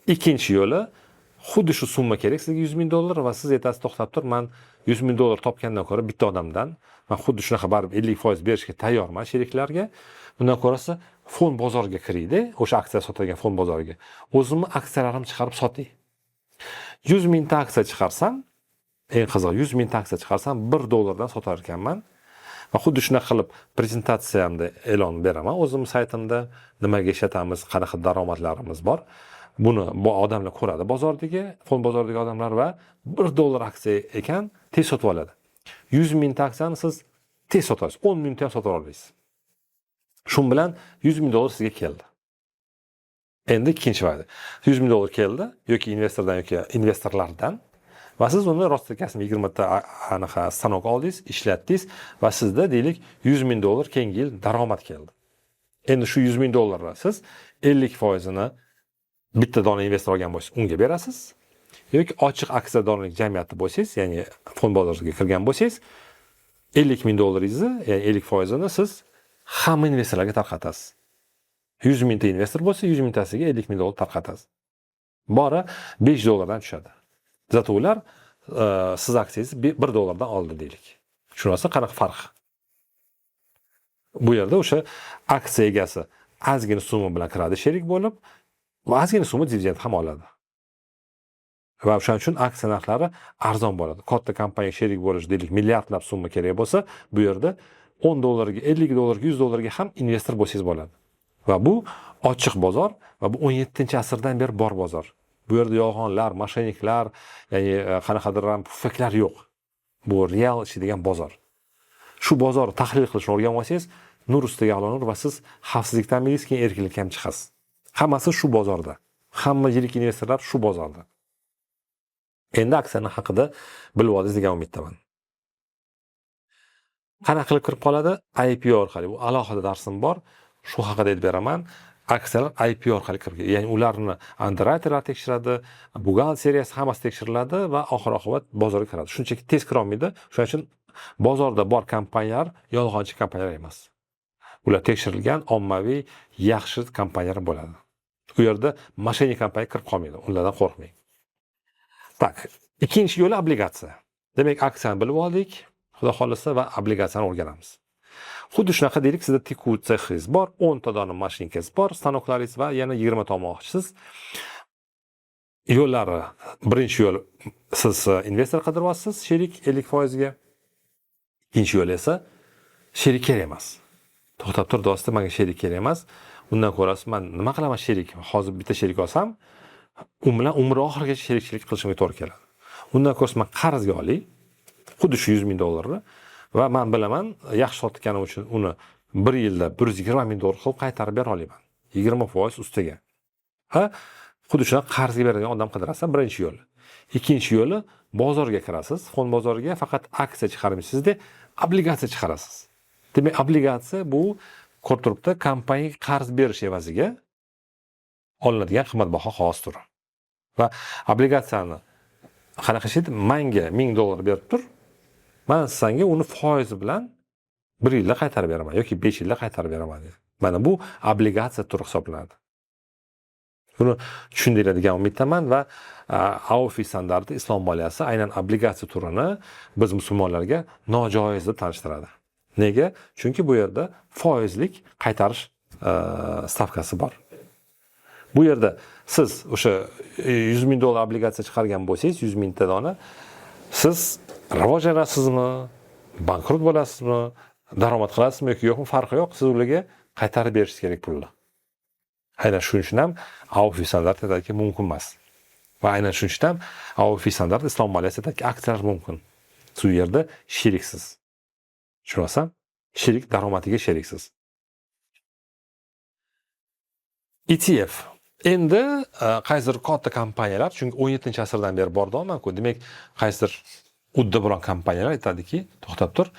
Ikkinchi yo'li, xuddi shu summa kerak sizga, 100 ming dollar, va siz aytasiz, to'xtab tur, man 100 ming dollar topgandan ko'ra bitta odamdan man xuddi shunaqa baribir 50% berishga tayyorman sheriklarga. Bundan ko'rasi fond bozoriga kirayda, o'sha aksiya sotadigan fond bozoriga. O'zimni aksiyalarimni chiqarib sotay. 100 mingta aksiya chiqarsam, eng qizig'i, 100 mingta aksiya chiqarsam 1 dollardan sotar ekanman. Va xuddi shunaqa qilib prezentatsiyamda e'lon beraman o'zim saytimda, nimaga ishlatamiz, qanaqa daromadlarimiz bor. Buni bu odamlar ko'radi, bozordagi, fond bozoridagi odamlar, va 1 dollar aksiya ekan, tez sotib oladi. 100 mingta aksiyani siz tez sotasiz, 10 minutda ham sotib olasiz. Shu bilan 100 ming dollar sizga keldi. Endi ikkinchi va'da. 100 ming dollar keldi yoki investordan yoki investorlardan va siz uni rostakasm 20 ta anaqa stanok oldingiz, ishlatdingiz va sizda deylik 100 ming dollar keyingi yil daromad keldi. Endi shu 100 ming dollarni siz 50 foizini bitta dona investor olgan bo'lsangiz, unga berasiz Yoki ochiq aksiyadorlik jamiyati bo'lsangiz, ya'ni fond bozoriga kirgan bo'lsangiz, 50 ming dollaringizni, ya'ni 50%ini siz hamma investorlarga tarqatasiz. 100 mingta investor bo'lsa, 100 mingtasiga 50 ming dollar tarqatasiz. Bori 5 dollardan tushadi. Zato ular siz aksiyangizni 1 dollardan oldi deylik. Tushunasiz qanaqa farq? Bu yerda o'sha aksiya egasi ozgina summa bilan kiradi sherik bo'lib, va ozgina summa dividend ham oladi. Va o'shaning uchun aksiya narxlari arzon bo'ladi. Katta kompaniyaga sherik bo'lish deylik milliardlab summa kerak bo'lsa, bu yerda 10 dollarga, 50 dollarga, 100 dollarga ham investor bo'lsangiz bo'ladi. Va bu ochiq bozor va bu 17-asrdan beri bor bozor. Bu yerda yolg'onlar, moshenniklar, ya'ni qanaqadir ham pufaklar yo'q. Bu real ishlaydigan bozor. Shu bozorni tahlil qilishni o'rganib olsangiz, nur ustiga a'lo nur va siz xavfsizlikdan ta'minlaysiz, keyin erkinlikka ham chiqasiz. Hammasi shu bozorda. Hamma yirik investorlar shu bozorda. Endi aksiyani haqida bilib oldingiz degan umiddaman. Qanaqa qilib kirib qoladi? IPO orqali. Bu alohida darsim bor. Shu haqida aytib beraman. Aksiyalar IPO orqali kirib keladi. Ya'ni ularni underwriterlar tekshiradi, buxgalteriyasi hammasi tekshiriladi va oxir oqibat bozorga kiradi. Shunchaki tez kira olmaydi. Shuning uchun bozorda bor kompaniyalar yolg'onchi kompaniyalar emas. Ular tekshirilgan, ommaviy, yaxshi kompaniyalar bo'ladi. U yerda moshennik kompaniya kirib qolmaydi. Unlardan qo'rqmang. Так, ikkinchi yo'li obligatsiya. Demak, aksiyani bilib oldik, Xudo xohlasa, va obligatsiyani o'rganamiz. Xuddi shunaqa deylik, sizda tikuv sexingiz bor, 10 ta dona mashinkangiz bor, stanoklaringiz va yana 20 ta olmoqchisiz. Yo'llari, birinchi yo'l, siz investor qidiryapsiz, sherik 50%ga. Ikkinchi yo'l esa sherik kerak emas. To'xtab tur do'sti, menga sherik kerak emas. Undan ko'rasi men nima qilaman sherik? Hozir bitta sherik olsam, u bilan umri oxirigacha sherikchilik qilishimga to'g'ri keladi. Undan ko'ra men qarzga olay, xuddi shu 100 ming dollarni, va men bilaman, yaxshi sotganim uchun uni 1 yilda 120 ming dollar qilib qaytarib bera olaman. 20% ustiga. Ha, xuddi shunaqa qarzga beradigan odam qidirasan, birinchi yo'li. Ikkinchi yo'li, bozorga kirasiz, fond bozoriga faqat aksiya chiqarmaysizda, obligatsiya chiqarasiz. Demak, obligatsiya bu ko'rib turibdi, kompaniyaga qarz berish evaziga olinadigan qimmatbaho qog'oz turi. Va obligatsiyani qanaqa ishlaydi? Manga 1000 dollar berib tur, man senga uni foizi bilan 1 yilda qaytarib beraman yoki 5 yilda qaytarib beraman deydi. Mana bu obligatsiya turi hisoblanadi. Buni tushundinglar degan umiddaman va AAOIFI standarti islom moliyasi aynan obligatsiya turini biz musulmonlarga nojoiz deb tanishtiradi. Nega? Chunki bu yerda foizlik qaytarish stavkasi bor. Bu yerda siz o'sha 100 ming dollar obligatsiya chiqargan bo'lsangiz, 100 mingta dona, siz rivojlanasizmi, bankrot bo'lasizmi, daromad qilasizmi yoki yo'qmi, farqi yo'q, siz ularga qaytarib berishingiz kerak pulni. Aynan shuning uchun ham AAOIFI standart aytadiki, mumkin emas. Va aynan shuning uchun ham AAOIFI standart islom moliyasi aytadiki, aksiyalar mumkin. Siz u yerda sheriksiz. Tushunyapsan? Sherik daromadiga sheriksiz. ETF. Endi qaysidir katta kompaniyalar, chunki 17-asrdan beri bor deyapman-ku, demak, qaysidir uddaburon kompaniyalar aytadiki, to'xtab tur,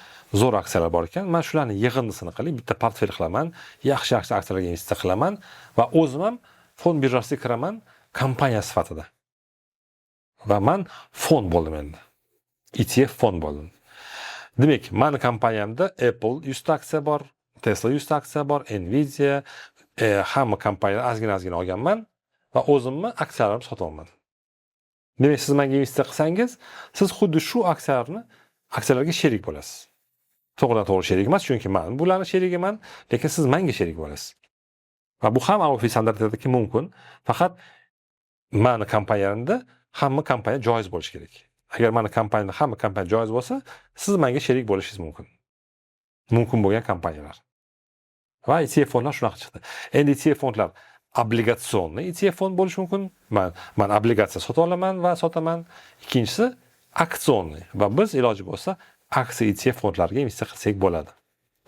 zo'r aksiyalar bor ekan, men shularni yig'indisini qilib, bitta portfel qilaman, yaxshi-yaxshi aksiyalarga investitsiya qilaman va o'zim ham fond birjasiga kiraman kompaniya sifatida. Va men fond bo'ldim endi. ETF fond bo'ldim. Demak, meni kompaniyamda Apple 100 ta aksiya bor, Tesla 100 ta aksiya bor, Nvidia, hamma kompaniyalar ozgina-ozgina olganman va o'zimni aksiyalarimni sotyapman. Demak, siz menga investitsiya qilsangiz, siz xuddi shu aksiyalarga sherik bo'lasiz. To'g'ridan to'g'ri sherik emas, chunki men bularni sherigiman, lekin siz menga sherik bo'lasiz. Va bu ham AAOIFI standartidagi mumkin. Faqat meni kompaniyamda hamma kompaniya joiz bo'lishi kerak. Agar meni kompaniyamda hamma kompaniya joiz bo'lsa, siz menga sherik bo'lishingiz mumkin. Mumkin bo'lgan kompaniyalar. Va ETF fondlar shunaqa chiqdi. Endi ETF fondlar obligatsionniy ETF fond bo'lishi mumkin. Men obligatsiya sotib olaman va sotaman. Ikkinchisi aktsionniy va biz iloji bo'lsa aksiya ETF fondlariga investitsiya qilsak bo'ladi.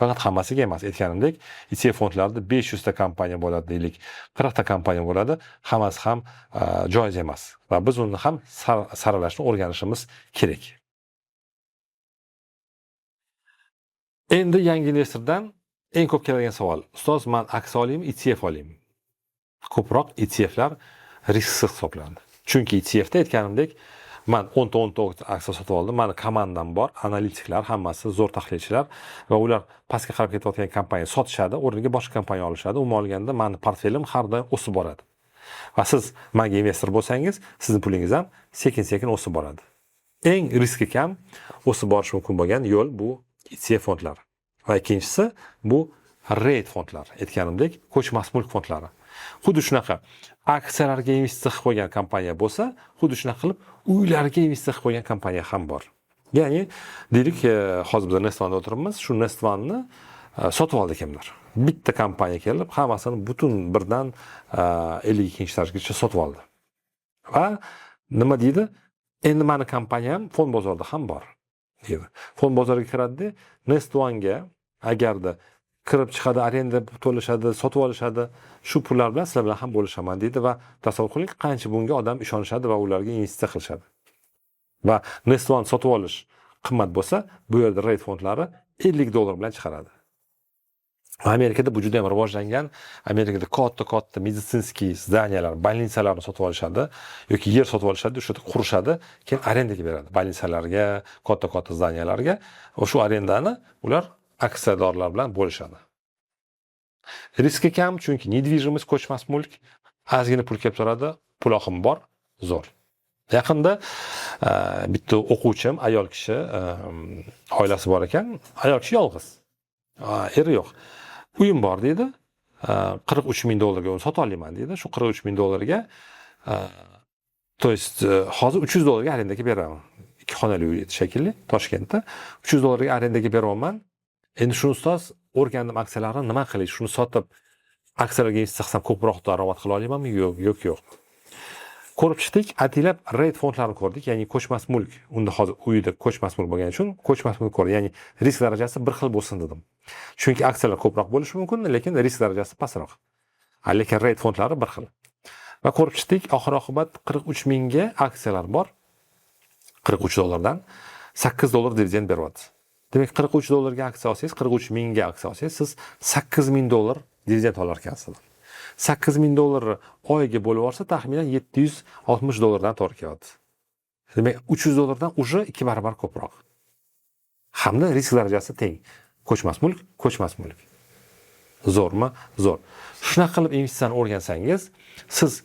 Faqat hammasiga emas, aytganimdek, ETF fondlarida 500 ta kompaniya bo'ladi deylik, 40 ta kompaniya bo'ladi, hammasi ham joiz emas va biz uni ham saralashni o'rganishimiz kerak. Endi yangi investordan eng ko'p keladigan savol: ustoz, men aksiya olaymi, ETF olaymi? Ko'proq ETFlar risksiz hisoblanadi. Chunki ETFda aytganimdek, man 10 ta 10 ta aksiya sotib oldim. Mani komandam bor, analitiklar, hammasi zo'r tahlilchilar va ular pastga qarab ketayotgan kompaniya sotishadi, o'rniga boshqa kompaniya olishadi. Umuman olganda mani portfelim har doim o'sib boradi. Va siz menga investor bo'lsangiz, sizning pulingiz ham sekin-sekin o'sib boradi. Eng riski kam o'sib borishi mumkin bo'lgan yo'l bu ETF fondlari. Va ikkinchisi bu REIT fondlari. Aytganimdek, ko'chmas mulk fondlari. Xuddi shunaqa aksiyalarga investitsiya qilib qo'ygan kompaniya bo'lsa, xuddi shunaqa qilib uylarga investitsiya qilib qo'ygan kompaniya ham bor. Ya'ni deylik, hozir biz Nest One'da o'tiribmiz, shu Nest One'ni sotib oldi kimdir. Bitta kompaniya kelib, hammasini butun birdan 52 etajgacha sotib oldi. Va nima deydi? Endi mani kompaniyam fond bozorida ham bor, deydi. Fond bozoriga kiradida, Nest One'ga agarda kirib chiqadi, arenda to'lashadi, sotib olishadi, shu pullar bilan sizlar bilan ham bo'lishaman deydi va tasavvur qiling, qancha bunga odam ishonishadi va ularga investitsiya qilishadi. Va Nest One sotib olish qimmat bo'lsa, bu yerda REIT fondlari $50 bilan chiqaradi. Va Amerikada bu juda ham rivojlangan. Amerikada katta-katta медицинский здания lar, больница larni sotib olishadi yoki yer sotib olishadi, o'sha yerda qurishadi, keyin arendaga beradi больница larga, katta-katta здания larga. Va shu arendani ular aksiyadorlar bilan bo'lishadi. Riski kam, chunki недвижимость, ko'chmas mulk, ozgina pul kelib turadi, pul oqimi bor, zo'r. Yaqinda bitta o'quvchim, ayol kishi, oilasi bor ekan, ayol kishi yolg'iz. Eri yo'q. Uyim bor deydi. 43 ming dollarga uni sota olaman deydi. Shu 43 ming dollarga, то есть hozir 300 dollarga arendaga beraman. Ikki xonali uy edi shekilli Toshkentda. 300 dollarga arendaga beryapman. Endi shuni, ustoz, o'rgandim aksiyalarni, nima qilay? Shuni sotib aksiyalarga investitsiya qilsam ko'proq daromad qila olamanmi? Yo'q, yo'q, yo'q. Ko'rib chiqdik, ataylab REIT fondlarini ko'rdik, ya'ni ko'chmas mulk. Unda hozir uyida ko'chmas mulk bo'lgani uchun ko'chmas mulk ko'rdik. Ya'ni risk darajasi bir xil bo'lsin dedim. Chunki aksiyalar ko'proq bo'lishi mumkin, lekin risk darajasi pastroq. Lekin REIT fondlari bir xil. Va ko'rib chiqdik, oxir oqibat 43 mingga aksiyalar bor. 43 dollardan 8 dollar dividend beryapti. Demak, 43 dollarga aksiya olsangiz, 43 mingga aksiya olsangiz, siz 8 ming dollar dividend olar ekansiz. 8 ming dollarni oyiga bo'lib olsa, taxminan 760 dollardan to'g'ri keladi. Demak, 300 dollardan уже 2 barobar ko'proq. Hamda risk darajasi teng. Ko'chmas mulk, ko'chmas mulk. Zo'rmi? Zo'r. Shunaqa qilib investitsiyani o'rgansangiz, siz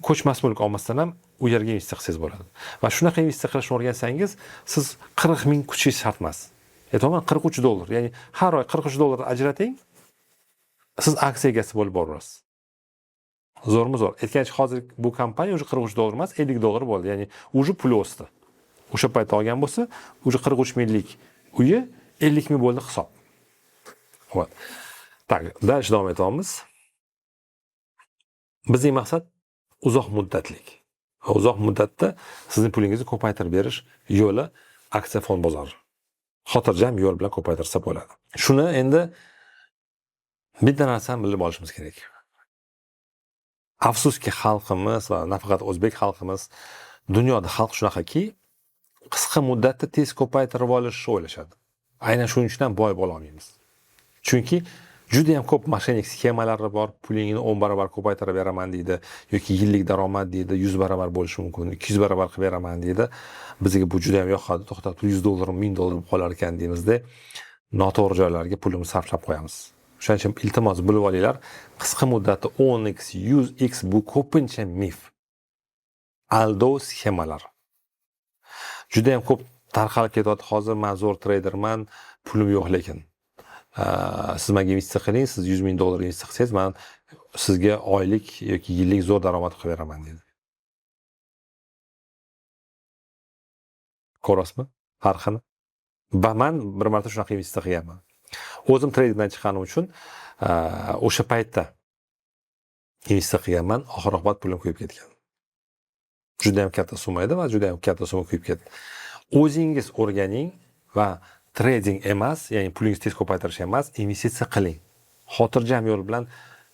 ko'chmas mulk olmasdan ham u yerga investitsiya qilsangiz bo'ladi. Va shunaqa investitsiya qilishni o'rgansangiz, siz 40 ming kutishingiz shart emas. Aytyapman, 43 dollar, ya'ni har oy 43 dollar ajrating, siz aksiya egasi bo'lib boraverasiz. Zo'rmi, zo'r. Aytgancha, hozir bu kompaniya уже 43 dollar emas, 50 dollar bo'ldi. Ya'ni уже puli o'sdi. O'sha paytda olgan bo'lsa, уже 43 minglik uyi 50 ming bo'ldi hisob. Вот. Так, дальше davom etamiz. Bizning maqsad uzoq muddatlik. Va uzoq muddatda sizning pulingizni ko'paytirib berish yo'li aksiya fond bozori. Xotirjam yo'l bilan ko'paytirsa bo'ladi. Shuni endi bitta narsani bilib olishimiz kerak. Afsuski, xalqimiz va nafaqat o'zbek xalqimiz, dunyoda xalq shunaqaki, qisqa muddatda tez ko'paytirib olishni o'ylashadi. Aynan shuning uchun ham boy bo'la olmaymiz. Chunki juda ham ko'p мошенник sxemalari bor. Pulingni 10 barobar ko'paytirib beraman deydi yoki yillik daromad deydi, 100 barobar bo'lishi mumkin, 200 barobar qilib beraman deydi. Bizga bu juda ham yoqadi. To'xtab tur, 100 dollar 1000 dollar bo'lib qolar ekan deymizda, noto'g'ri joylarga pulimizni sarflab qo'yamiz. O'shaning uchun iltimos, bilib olinglar, qisqa muddatda 10x, 100x bu ko'pincha mif. Aldov sxemalari. Juda ham ko'p tarqalib ketyapti hozir, men zo'r treyderman, pulim yo'q lekin. Siz menga investitsiya qiling, siz 100 ming dollar investitsiya qilsangiz, men sizga oylik yoki yillik zo'r daromad qilib beraman deydi. Ko'rasizmi farqini? Va men bir marta shunaqa investitsiya qilganman. O'zim tradingdan chiqqanim uchun o'sha paytda investitsiya qilganman, oxir oqibat pulim kuyib ketgan. Juda ham katta summa edi va juda ham katta summa kuyib ketdi. O'zingiz o'rganing va trading emas, ya'ni pulingizni tez ko'paytirish emas, investitsiya qiling. Xotirjam yo'l bilan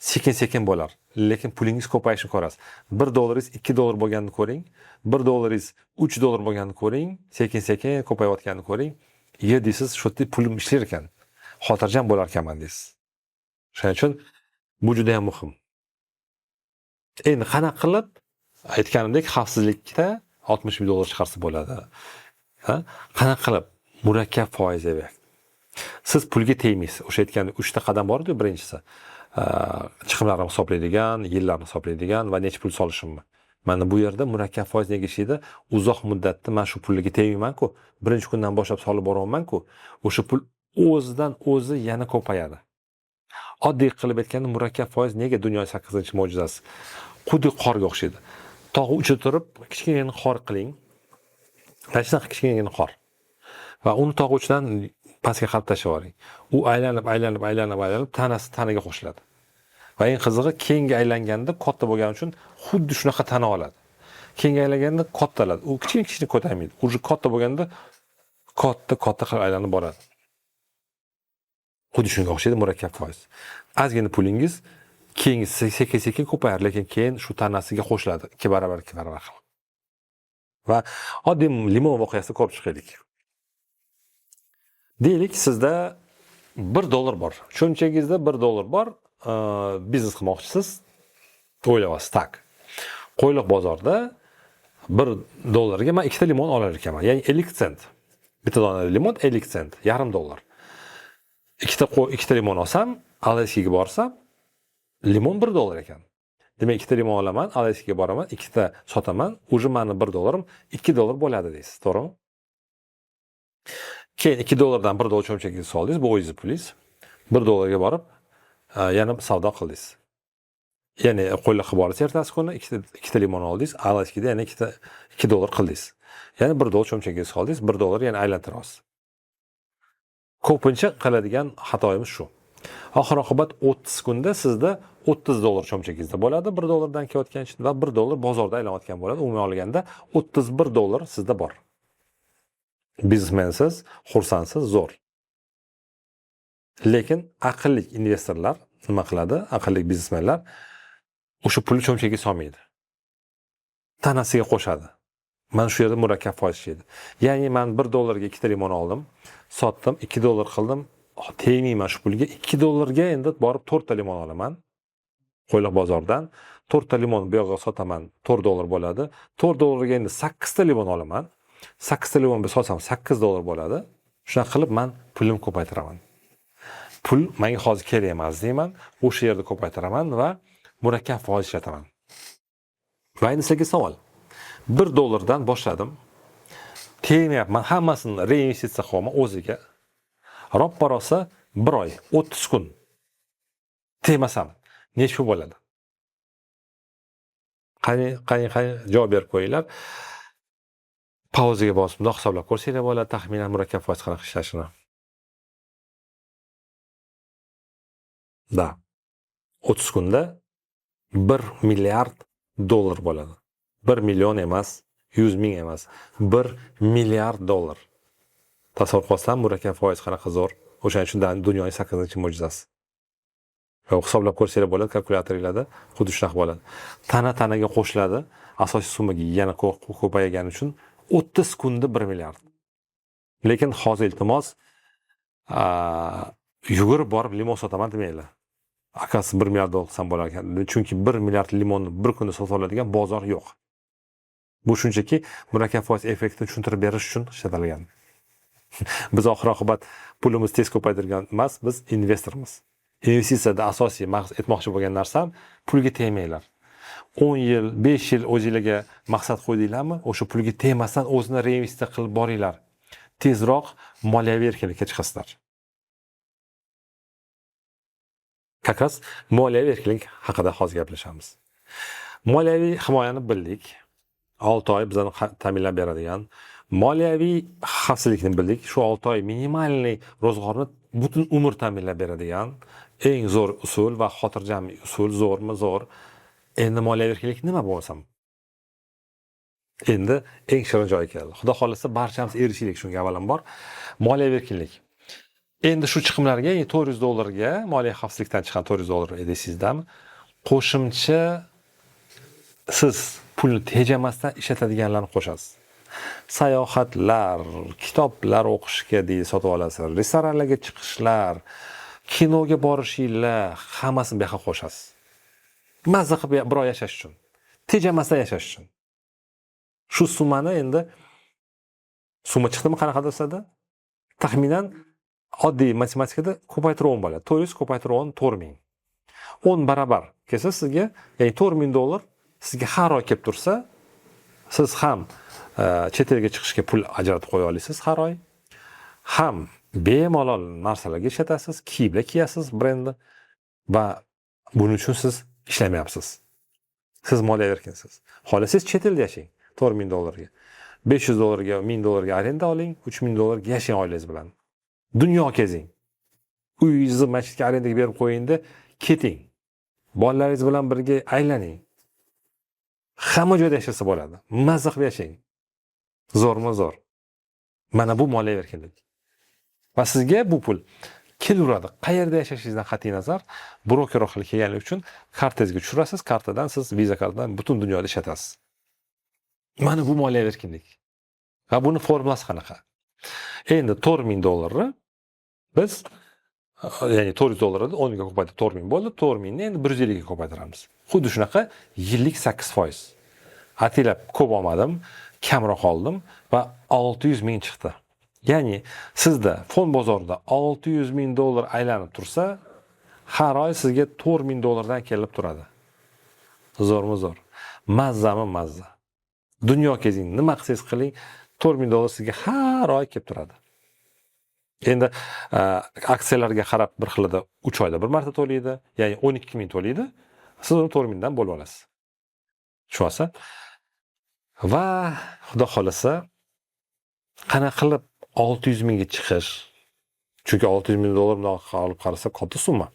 sekin-sekin bo'lar, lekin pulingiz ko'payishini ko'rasiz. 1 dollaringiz 2 dollar bo'lganini ko'ring, 1 dollaringiz 3 dollar bo'lganini ko'ring, sekin-sekin ko'payayotganini ko'ring. Ye deysiz, shu yerda pulim ishlar ekan. Xotirjam bo'lar ekanman deysiz. Shuning uchun bu juda ham muhim. Endi qanaqa qilib Aytganimdek, xavfsizlikda 60 ming dollar chiqarsa bo'ladi. Ha? Qanaqa qilib? Murakkab foiz effekt. Siz pulga tegmaysiz. O'sha aytgan 3 ta qadam bor edi, birinchisi. Chiqimlarni hisoblaydigan, yillarni hisoblaydigan va necha pul solishimni. Mana bu yerda murakkab foiz nega ishlaydi? Uzoq muddatda men shu pulga tegmayman-ku. Birinchi kundan boshlab solib boryapman-ku. O'sha pul o'zidan o'zi yana ko'payadi. Oddiy qilib aytganda, murakkab foiz nega dunyo 8-mo'jizasi? Xuddi qorga o'xshaydi. Tog' uchida turib, kichkinagina qor qiling. Mana shunaqa kichkinagina qor. Va uni tog' uchidan pastga qarab tashlab yuboring. U aylanib, aylanib, aylanib, aylanib tanasi tanaga qo'shiladi. Va eng qizig'i, keyingi aylanganda katta bo'lgani uchun xuddi shunaqa tana oladi. Keyingi aylanganda kattaladi. U kichkina kichkina ko'tarmaydi. Уже katta bo'lganda katta katta qilib aylanib boradi. Xuddi shunga o'xshaydi murakkab foiz. Ozgina pulingiz keyingi sekin sekin ko'payar, lekin keyin shu tanasiga qo'shiladi. 2 barobar, 2 barobar qilib. Va oddiy limon voqeasini ko'rib chiqaylik. Deylik, sizda 1 dollar bor. Cho'ntagingizda 1 dollar bor, biznes qilmoqchisiz. O'ylayapsiz, так. Qo'yliq bozorda 1 dollarga men 2 ta limon olar ekanman. Ya'ni 50 sent. Bitta dona limon 50 sent, yarim dollar. Ikkita limon olsam, Alayskiga borsam, limon 1 dollar ekan. Demak, ikkita limon olaman, Alayskiga boraman, ikkita sotaman, уже meni 1 dollarim 2 dollar bo'ladi deysiz, to'g'rimi? Keyin 2 dollardan 1 dollar cho'ntagiga soldingiz, bu o'zingizni pulingiz. 1 dollarga borib, yana savdo qildingiz. Ya'ni qo'yliqqa borasiz ertasi kuni ikkita limon oldingiz, Alayskida yana ikkita 2 dollar qildingiz. Yana 1 dollar cho'ntagiga soldingiz, 1 dollar yana aylantirasiz. Ko'pincha qiladigan xatoyimiz shu. Oxir oqibat 30 kunda sizda 30 dollar cho'ntagingizda bo'ladi, 1 dollardan kelayotgan va 1 dollar bozorda aylanayotgan bo'ladi. Umuman olganda 31 dollar sizda bor. Biznesmensiz, xursandsiz, zo'r. Lekin aqlli investorlar nima qiladi? Aqlli biznesmenlar o'sha pulni cho'ntagiga solmaydi. Tanasiga qo'shadi. Mana shu yerda murakkab foiz ishlaydi. Ya'ni men 1 dollarga ikkita limon oldim, sotdim, 2 dollar qildim, tegmayman shu pulga. 2 dollarga endi borib 4 ta limon olaman. Qo'yliq bozordan 4 ta limon bu yoqqa sotaman, 4 dollar bo'ladi. 4 dollarga endi 8 ta limon olaman. 8 ta limon sotsam 8 dollar bo'ladi. Shunaqa qilib men pulimni ko'paytiraman. Pul menga hozir kerak emas deyman, o'sha yerda ko'paytiraman va murakkab foiz ishlataman. Va endi sizlarga savol. 1 dollardan boshladim. Tegmayapman, hammasini reinvestitsiya qilyapman o'ziga. Roppa rosa 1 oy, 30 kun tegmasam necha pul bo'ladi? Qani, qani, qani, javob berib qo'yinglar. Pauzaga bosib, bundoq hisoblab ko'rsanglar bo'ladi, taxminan murakkab foiz qanaqa ishlashini. Da. 30 kunda 1 milliard dollar bo'ladi. 1 million emas, 100 ming emas, 1 milliard dollar. Tasavvur qilsam, murakkab foiz qanaqa zo'r. O'shaning uchun dunyoning 8-mo'jizasi. Yo'q, hisoblab ko'rsanglar bo'ladi, kalkulyatoringlarda xuddi shunaqa bo'ladi. Tana tanaga qo'shiladi, asosiy summaga yana ko'paygani uchun 30 kunda 1 milliard. Lekin hozir iltimos, yugurib borib limon sotaman demanglar. Akasi 1 milliard dollar qilsam bo'lar ekan. Chunki 1 milliard limonni bir kunda sotib oladigan bozor yo'q. Bu shunchaki murakkab foiz effektini tushuntirib berish uchun ishlatilgan. Biz oxir oqibat pulimiz tez ko'paytirgan emas, biz investormiz. Investitsiyada asosiy maqsad aytmoqchi bo'lgan narsam, pulga tegmanglar. 10 yil, 5 yil o'zingizlarga maqsad qo'ydinglarmi, o'sha pulga tegmasdan o'zini reinvestitsiya qilib boringlar. Tezroq moliyaviy erkinlikka chiqasizlar. Как раз moliyaviy erkinlik haqida hozir gaplashamiz. Moliyaviy himoyani bildik. 6 oy bizani ta'minlab beradigan moliyaviy xavfsizlikni bildik. Shu 6 oy minimalniy ro'zg'orni butun umr ta'minlab beradigan eng zo'r usul va xotirjam usul. Zo'rmi? Zo'r. Endi moliyaviy erkinlik nima bo'lsam? Endi eng shirin joyi keldi. Xudo xohlasa barchamiz erishaylik shunga avvalambor. Moliyaviy erkinlik. Endi shu chiqimlarga, ya'ni 400 dollarga moliya xavfsizlikdan chiqqan 400 dollar edeysizdan qo'shimcha siz pulni tejamasdan ishlatadiganlarni qo'shasiz. Sayohatlar, kitoblar o'qishga deydi sotib olasiz, restoranlarga chiqishlar, kinoga borishinglar, hammasini bu yoqqa qo'shasiz. Mazza qilib bir oy yashash uchun. Tejamasdan yashash uchun. Shu summani endi summa chiqdimi qanaqadir sizlarda? Taxminan oddiy matematikada ko'paytirib 10 bo'ladi. 400 ko'paytirib 10 4000. 10 barobar kelsa sizga, ya'ni 4000 dollar sizga har oy kelib tursa, siz ham chet elga chiqishga pul ajratib qo'ya olasiz har oy, ham bemalol narsalarga ishlatasiz, kiyimlar kiyasiz brendni va buning uchun siz ishlamayapsiz. Siz moliyaviy erkinsiz. Xohlasangiz chet elda yashang 4000 dollarga. 500 dollarga, 1000 dollarga arenda oling, 3000 dollarga yashang oilangiz bilan. Dunyo kezing. Uyingizni masjidga arendaga berib qo'yingda, keting. Bolalaringiz bilan birga aylaning. Hamma joyda yashasa bo'ladi. Mazza qilib yashang. Zo'rmi zo'r. Mana bu moliyaviy erkinlik. Va sizga bu pul kelaveradi. Qayerda yashashingizdan qat'iy nazar, broker orqali kelganligi uchun kartangizga tushirasiz, kartadan siz Visa kartadan butun dunyoda ishlatasiz. Mana bu moliyaviy erkinlik. Va buni formulasi qanaqa? Endi 4000 dollarni biz, ya'ni 400 dollarni 10 ga ko'paytirib 4000 bo'ldi, 4000 ni endi 150 ga ko'paytiramiz. Xuddi shunaqa yillik 8%. Ataylab ko'p olmadim, kamroq oldim va 600 ming chiqdi. Ya'ni sizda fond bozorida 600 ming dollar aylanib tursa, har oy sizga 4000 dollardan kelib turadi. Zo'rmi zo'r? Mazzami mazza. Dunyo kezing, nima qilsangiz qiling, 4000 dollar sizga har oy kelib turadi. Endi aksiyalarga qarab bir xilida 3 oyda bir marta to'laydi, ya'ni 12 ming to'laydi. Siz uni 4000 dan bo'lib olasiz. Tushunyapsiz? Va Xudo xolasa qanaqa qilib 600 mingga chiqish? Chunki 600 ming dollar bundoq olib qarasak katta summa.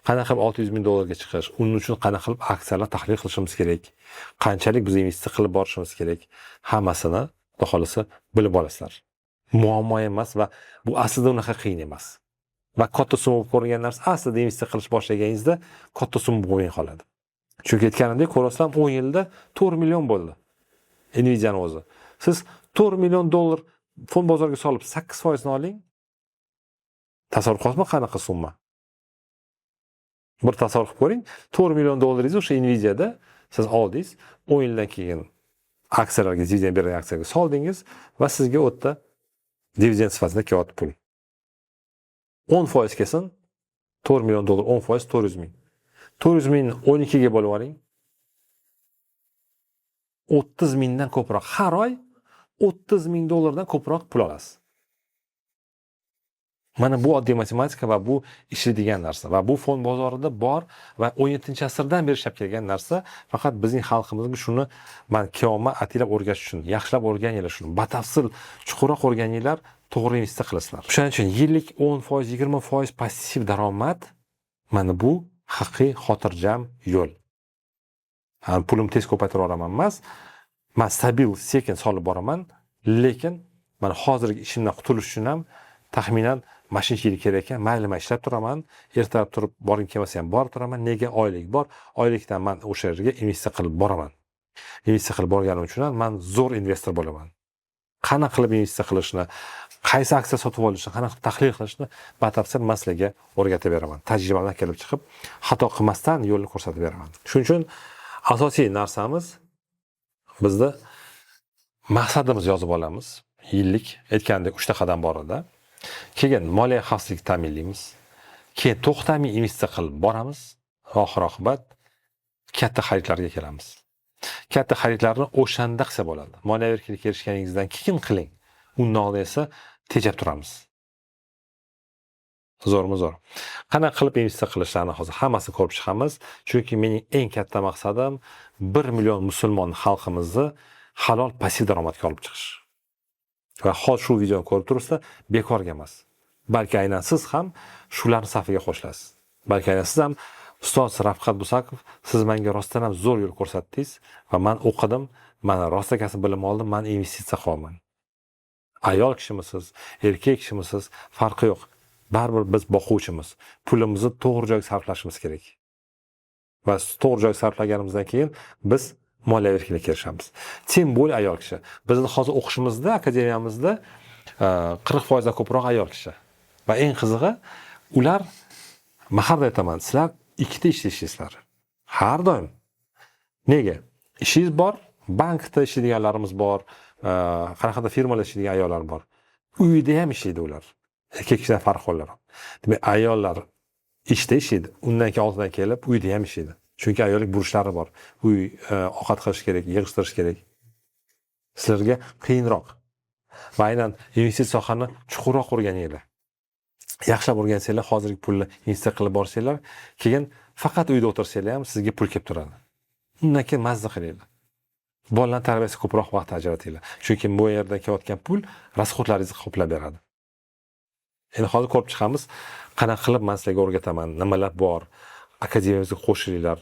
Qanaqa qilib 600 ming dollarga chiqish? Uning uchun qanaqa qilib aksiyalar tahlil qilishimiz kerak? Qanchalik biz investitsiya qilib borishimiz kerak? Hammasini Xudo xolasa bilib olasizlar. Muammo emas va bu aslida unaqa qiyin emas. Va katta summa bo'lib ko'ringan narsa aslida investitsiya qilish boshlaganingizda katta summa bo'lmay qoladi. Chunki aytganimdek, ko'rasizlar, 10 yilda 4 million bo'ldi. Nvidia'ni o'zi. Siz 4 million dollar fond bozoriga solib 8% ni oling. Tasavvur qilasizmi qanaqa summa? Bir tasavvur qilib ko'ring, 4 million dollaringizni o'sha Nvidia'da siz oldingiz, 10 yildan keyin aksiyalarga, dividend bergan aksiyaga soldingiz va sizga u yerda dividend sifatida kelyapti pul. 10% kelsin, 4 million dollar 10% 400 ming. 400 mingni 12 ga bo'lib oling. 30 mingdan ko'proq har oy 30 ming dollardan ko'proq pul olasiz. Mana bu oddiy matematika va bu ishlaydigan narsa va bu fond bozorida bor va 17-asrdan beri ishlab kelgan narsa. Faqat bizning xalqimizga shuni man kelyapman ataylab o'rgatish uchun. Yaxshilab o'rganinglar shuni, batafsil chuqurroq o'rganinglar, to'g'ri investitsiya qilasizlar. O'shaning uchun yillik 10%, 20% passiv daromad, mana bu haqiqiy xotirjam yo'l. Pulimni tez ko'paytirib yuboraman emas, man stabil, sekin solib boraman, lekin mana hozirgi ishimdan qutulish uchun ham taxminan mana shuncha yil kerak ekan, mayli, man ishlab turaman, ertalab turib borgim kelmasa ham borib turaman. Nega? Oylik bor, oylikdan man o'sha yerga investitsiya qilib boraman. Investitsiya qilib borganim uchun ham man zo'r investor bo'laman. Qanaqa qilib investitsiya qilishni, qaysi aksiya sotib olishni, qanaqa qilib tahlil qilishni batafsil man sizlarga o'rgatib beraman. Tajribamdan kelib chiqib, xato qilmasdan yo'lni ko'rsatib beraman. Shuning uchun asosiy narsamiz, bizda maqsadimiz yozib olamiz. Yillik aytgandek 3 ta qadam bor edi. Keyin moliya xavfsizlik ta'minlaymiz. Keyin to'xtamay investitsiya qilib boramiz. Oxir oqibat katta xaridlarga kelamiz. Katta xaridlarni o'shanda qilsa bo'ladi. Moliyaviy erkinlikka erishganingizdan keyin qiling. Undan oldin esa tejab turamiz. Zo'rmi zo'r. Qanaqa qilib investitsiya qilishlarni hozir hammasini ko'rib chiqamiz. Chunki mening eng katta maqsadim 1 million musulmon xalqimizni halol passiv daromadga olib chiqish. Va hozir shu videoni ko'rib turibsizlar, bekorga emas. Balki aynan siz ham shularning safiga qo'shilasiz. Balki aynan siz ham, ustoz Rafqat Busakov, siz menga rostdan ham zo'r yo'l ko'rsatdingiz va man o'qidim, man rostakasi bilim oldim, man investitsiya qilyapman. Ayol kishimisiz, erkak kishimisiz, farqi yo'q. Baribir biz boquvchimiz. Pulimizni to'g'ri joyga sarflashimiz kerak. Va to'g'ri joyga sarflaganimizdan keyin biz moliyaviy erkinlikka erishamiz. Тем более ayol kishi. Bizni hozir o'qishimizda, akademiyamizda 40% dan ko'proq ayol kishi. Va eng qizig'i, ular, man har doim aytaman, sizlar ikkita ishda ishlaysizlar. Har doim. Nega? Ishingiz bor, bankda ishlaydiganlarimiz bor, qanaqadir firmalarda ishlaydigan ayollar bor. Uyida ham ishlaydi ular. Erkak kishidan farq o'laroq. Demak, ayollar ishda ishlaydi, undan keyin oltidan kelib uyda ham ishlaydi. Chunki ayollik burchlari bor. Uy, ovqat qilish kerak, yig'ishtirish kerak. Sizlarga qiyinroq. Va aynan investitsiya sohani chuqurroq o'rganinglar. Yaxshilab o'rgansanglar, hozirgi pulni investitsiya qilib borsanglar, keyin faqat uyda o'tirsanglar ham sizga pul kelib turadi. Undan keyin mazza qilinglar. Bolalar tarbiyasiga ko'proq vaqt ajratinglar. Chunki bu yerdan kelayotgan pul расход laringizni qoplab beradi. Endi hozir ko'rib chiqamiz, qanaqa qilib men sizlarga o'rgataman, nimalar bor. Akademiyamizga qo'shilinglar.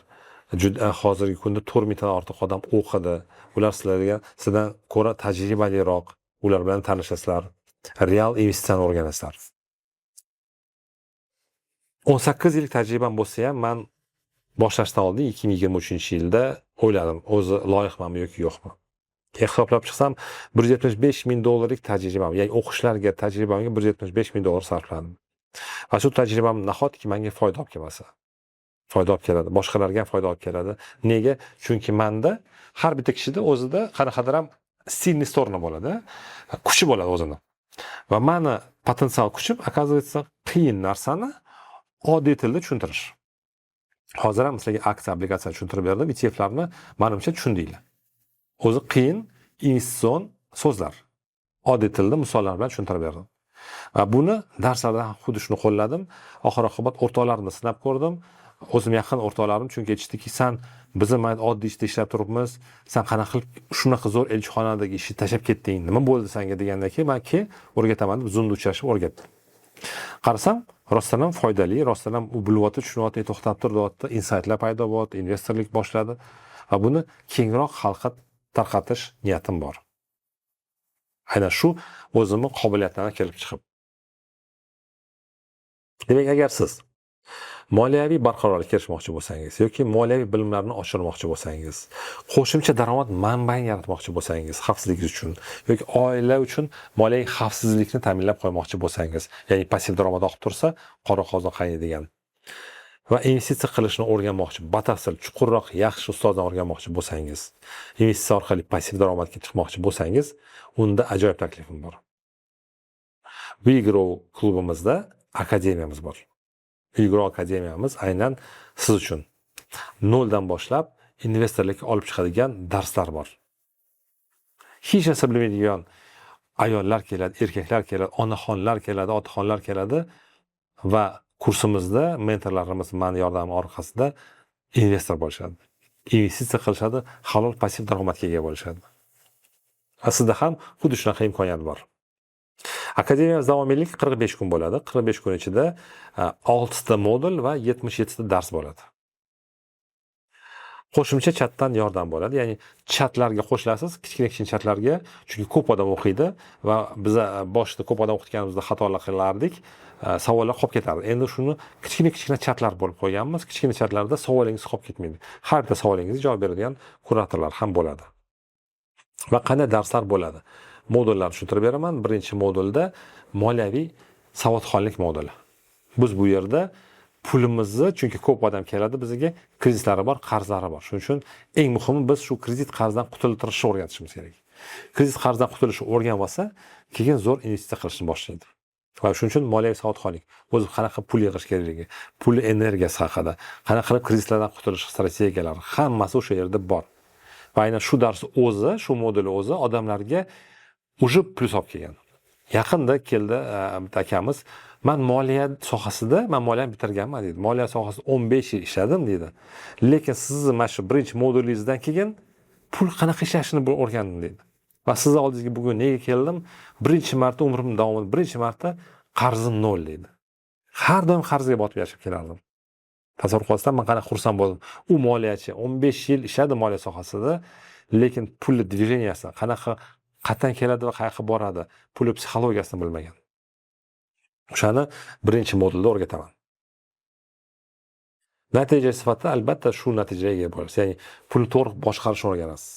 Juda hozirgi kunda 4000 dan ortiq odam o'qidi. Ular sizlarga sizdan ko'ra tajribaliroq, ular bilan tanishasizlar. Real investitsiyani o'rganasizlar. 18 yillik tajribam bo'lsa ham, man boshlashdan oldin 2023-yilda o'yladim, o'zi loyiqmanmi yoki yo'qmi. Hisoblab chiqsam, 175 ming dollarlik tajribam, ya'ni o'qishlarga, tajribamga 175 ming dollar sarfladim. Va shu tajribam nahotki menga foyda olib kelmasa? Foyda olib keladi, boshqalarga ham foyda olib keladi. Nega? Chunki menda, har bitta kishida o'zida qanaqadir ham сильный сторона bo'ladi, kuchi bo'ladi o'zini. Va mani potensial kuchim, оказывается, qiyin narsani oddiy tilda tushuntirish. Hozir ham sizlarga aksiya, obligatsiya tushuntirib berdim, ETFlarni manimcha tushundinglar. O'zi qiyin investitsion so'zlar. Oddiy tilda misollar bilan tushuntirib berdim. Va buni darslarda ham xuddi shuni qo'lladim. Oxir oqibat o'rtoqlarimni sinab ko'rdim. O'zim yaqin o'rtoqlarim, chunki aytishdiki, san bizni mana oddiy ishda ishlab turibmiz, san qanaqa qilib shunaqa zo'r elchixonadagi ishni tashlab ketding, nima bo'ldi senga degandan keyin man keyin o'rgataman deb Zoomda uchrashib o'rgatdim. Qarasam, rostdan ham foydali, rostdan ham u bilyapti, tushunyapti, to'xtab tur deyapti, insaytlar paydo bo'lyapti, investorlik boshladi va buni kengroq xalqqa tarqatish niyatim bor. Aynan shu o'zimni qobiliyatlarimdan kelib chiqib. Demak, agar siz moliyaviy barqarorlikka erishmoqchi bo'lsangiz yoki moliyaviy bilimlarni oshirmoqchi bo'lsangiz, qo'shimcha daromad manbaini yaratmoqchi bo'lsangiz xavfsizligingiz uchun yoki oila uchun moliyaviy xavfsizlikni ta'minlab qo'ymoqchi bo'lsangiz, ya'ni passiv daromad oqib tursa, qora qozon qaynaydigan va investitsiya qilishni o'rganmoqchi, batafsil, chuqurroq, yaxshi ustozdan o'rganmoqchi bo'lsangiz, investitsiya orqali passiv daromadga chiqmoqchi bo'lsangiz, unda ajoyib taklifim bor. WeGrow klubimizda akademiyamiz bor. WeGrow akademiyamiz aynan siz uchun noldan boshlab investorlikka olib chiqadigan darslar bor. Hech narsa bilmaydigan ayollar keladi, erkaklar keladi, onaxonlar keladi, otaxonlar keladi va kursimizda mentorlarimiz mani yordami orqasida investor bo'lishadi. Investitsiya qilishadi, halol passiv daromadga ega bo'lishadi. Va sizda ham xuddi shunaqa imkoniyat bor. Akademiyamiz davomiyligi 45 kun bo'ladi. 45 kun ichida 6 ta modul va 77 ta dars bo'ladi. Qo'shimcha chatdan yordam bo'ladi. Ya'ni chatlarga qo'shilasiz, kichkina-kichkina chatlarga, chunki ko'p odam o'qiydi va biza boshida ko'p odam o'qitganimizda xatolar qilardik, savollar qolib ketardi. Endi shuni kichkina-kichkina chatlar bo'lib qo'yganmiz. Kichkina chatlarda savolingiz qolib ketmaydi. Har bitta savolingizga javob beradigan kuratorlar ham bo'ladi. Va qanday darslar bo'ladi? Modullarni tushuntirib beraman. Birinchi modulda moliyaviy savodxonlik moduli. Biz bu yerda pulimizni, chunki ko'p odam keladi bizga, kreditlari bor, qarzlari bor. Shuning uchun eng muhimi, biz shu kredit qarzdan qutultirishni o'rgatishimiz kerak. Kredit qarzdan qutulishni o'rganib olsa, keyin zo'r investitsiya qilishni boshlaydi. Va shuning uchun moliyaviy savodxonlik, o'zi qanaqa pul yig'ish kerakligi, pul energiyasi haqida, qanaqa qilib kreditlardan qutulish strategiyalari, hammasi o'sha yerda bor. Va aynan shu dars o'zi, shu modul o'zi odamlarga уже plyus olib kelgan. Yaqinda keldi bitta akamiz, man moliya sohasida, man moliyani bitirganman deydi. Moliya sohasida 15 yil ishladim deydi. Lekin sizni mana shu birinchi modulingizdan keyin pul qanaqa ishlashini o'rgandim deydi. Va sizni oldingizga bugun nega keldim? Birinchi marta umrim davomida birinchi marta qarzim nol deydi. Har doim qarzga botib yashab kelardim. Tasavvur qilasizlar, man qanaqa xursand bo'ldim. U moliyachi, 15 yil ishladi moliya sohasida, lekin pulni движения si qanaqa, qayerdan keladi va qayoqqa boradi, pulni psixologiyasini bilmagan. O'shani birinchi modulda o'rgataman. Natija sifatida albatta shu natijaga ega bo'lasiz. Ya'ni pulni to'g'ri boshqarishni o'rganasiz.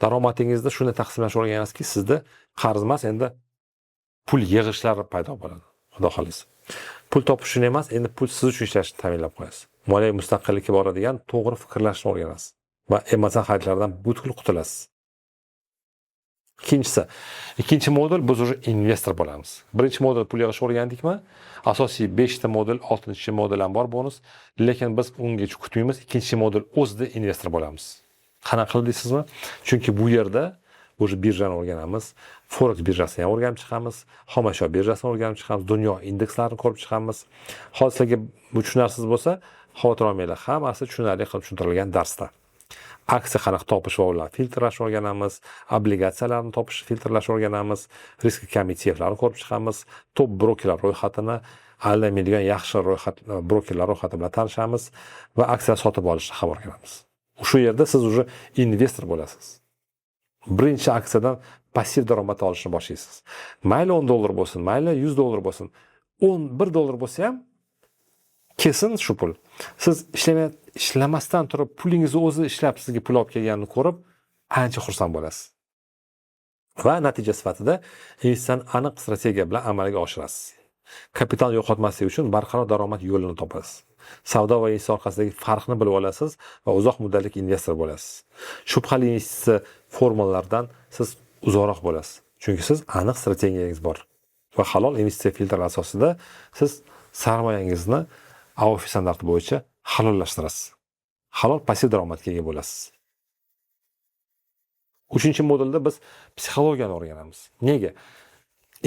Daromadingizni shunday taqsimlashni o'rganasizki, sizda qarz emas, endi pul yig'ishlari paydo bo'ladi. Xudo xohlasa. Pul topish uchun emas, endi pul siz uchun ishlashni ta'minlab qo'yasiz. Moliyaviy mustaqillikka boradigan to'g'ri fikrlashni o'rganasiz. Va emotsional xaridlardan butkul qutulasiz. Ikkinchisi, ikkinchi modul, biz уже investor bo'lamiz. Birinchi modul pul yig'ishni o'rgandikmi? Asosiy 5 ta modul, 6 modul ham bor, bonus, lekin biz ungacha kutmaymiz. Ikkinchi modul o'zida investor bo'lamiz. Qanaqa qilib deysizmi? Chunki bu yerda уже birjani o'rganamiz, forex birjasini ham o'rganib chiqamiz, xomashyo birjasini o'rganib chiqamiz, dunyo indekslarini ko'rib chiqamiz. Hozir sizlarga bu tushunarsiz bo'lsa, xavotir olmanglar, hammasi tushunarli qilib tushuntirilgan darsda. Aksiya qanaqa topish va ularni filtrlashni o'rganamiz, obligatsiyalarni topish, filtrlashni o'rganamiz, riski kam ETFlarni ko'rib chiqamiz, top brokerlar ro'yxatini, aldamaydigan yaxshi ro'yxat, brokerlar ro'yxati bilan tanishamiz va aksiya sotib olishni ham o'rganamiz. Shu yerda siz уже investor bo'lasiz. Birinchi aksiyadan passiv daromad olishni boshlaysiz. Mayli 10 dollar bo'lsin, mayli 100 dollar bo'lsin, 11 dollar bo'lsa ham kelsin shu pul. Siz ishlamasdan turib pulingizni o'zi ishlab sizga pul olib kelganini ko'rib ancha xursand bo'lasiz. Va natija sifatida investitsiyani aniq strategiya bilan amalga oshirasiz. Kapital yo'qotmaslik uchun barqaror daromad yo'lini topasiz. Savdo va investitsiya orqasidagi farqni bilib olasiz va uzoq muddatli investor bo'lasiz. Shubhali investitsiya formalaridan siz uzoqroq bo'lasiz. Chunki siz aniq strategiyangiz bor va halol investitsiya filtri asosida siz sarmoyangizni AAOIFI standarti bo'yicha halollashtirasiz. Halol passiv daromadga ega bo'lasiz. Uchinchi modulda biz psixologiyani o'rganamiz. Nega?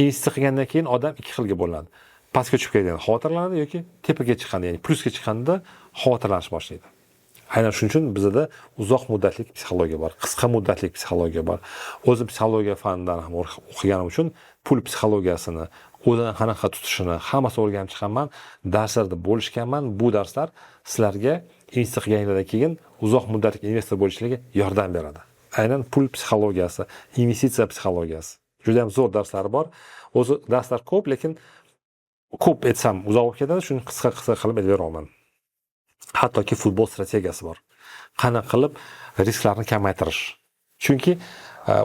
Investitsiya qilgandan keyin odam ikki xilga bo'linadi. Pastga tushib ketganda xavotirlanadi yoki tepaga chiqqanda, ya'ni plyusga chiqqanda xavotirlanish boshlaydi. Aynan shuning uchun bizada uzoq muddatli psixologiya bor, qisqa muddatli psixologiya bor. O'zim psixologiya fanidan ham o'qiganim uchun pul psixologiyasini, o'zini qanaqa tutishini hammasini o'rganib chiqaman. Darslarda bo'lishganman. Bu darslar sizlarga investitsiya qilganinglardan keyin uzoq muddatli investor bo'lishlarga yordam beradi. Aynan pul psixologiyasi, investitsiya psixologiyasi. Juda ham zo'r darslari bor. O'zi darslar ko'p, lekin ko'p aytsam uzoq bo'lib ketadi, shuni qisqa-qisqa qilib aytaveraman. Hattoki futbol strategiyasi bor. Qanaqa qilib risklarni kamaytirish. Chunki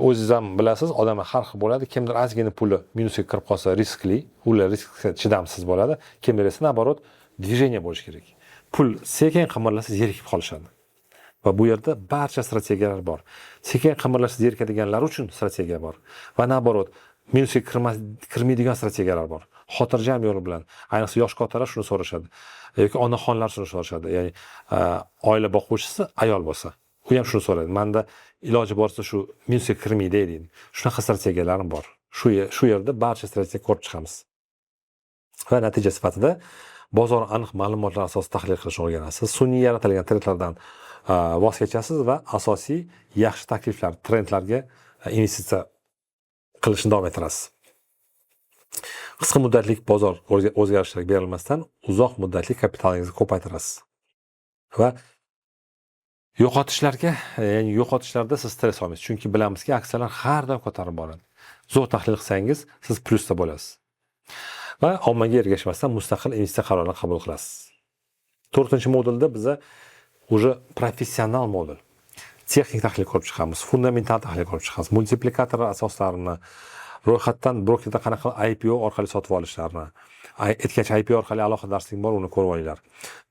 o'zingiz ham bilasiz, odamlar har xil bo'ladi. Kimdir ozgina puli minusga kirib qolsa riskli, ular riskga chidamsiz bo'ladi. Kimdir esa наоборот, движение bo'lishi kerak. Pul sekin qimirlasa zerikib qolishadi. Va bu yerda barcha strategiyalar bor. Sekin qimirlashsa zerikadiganlar uchun strategiya bor. Va наоборот, minusga kirmaydigan strategiyalar bor. Xotirjam yo'l bilan. Ayniqsa yosh kattalar shuni so'rashadi. Yoki onaxonlar shuni so'rashadi. Ya'ni oila boquvchisi ayol bo'lsa, u ham shuni so'raydi. Menda iloji borsa shu minusga kirmaydi deydi. Shunaqa strategiyalarim bor. Shu yerda barcha strategiya ko'rib chiqamiz. Va natija sifatida bozor aniq ma'lumotlar asosida tahlil qilishni o'rganasiz. Sun'iy yaratilgan trendlardan voz kechasiz va asosiy yaxshi takliflar, trendlarga investitsiya qilishni davom ettirasiz. Qisqa muddatli bozor o'zgarishlariga berilmasdan uzoq muddatli kapitalingizni ko'paytirasiz. Va yo'qotishlarga, ya'ni yo'qotishlarda siz stress olmaysiz. Chunki bilamizki, aksiyalar har doim ko'tarilib boradi. Zo'r tahlil qilsangiz, siz plyusda bo'lasiz. Va ommaga ergashmasdan mustaqil investitsiya qarorini qabul qilasiz. To'rtinchi modulda biza уже professional modul. Texnik tahlil ko'rib chiqamiz, fundamental tahlil ko'rib chiqamiz, multiplikator asoslarini, ro'yxatdan brokerda qanaqa IPO orqali sotib olishlarini, aytgancha IPO orqali alohida darslik bor, uni ko'rib olinglar.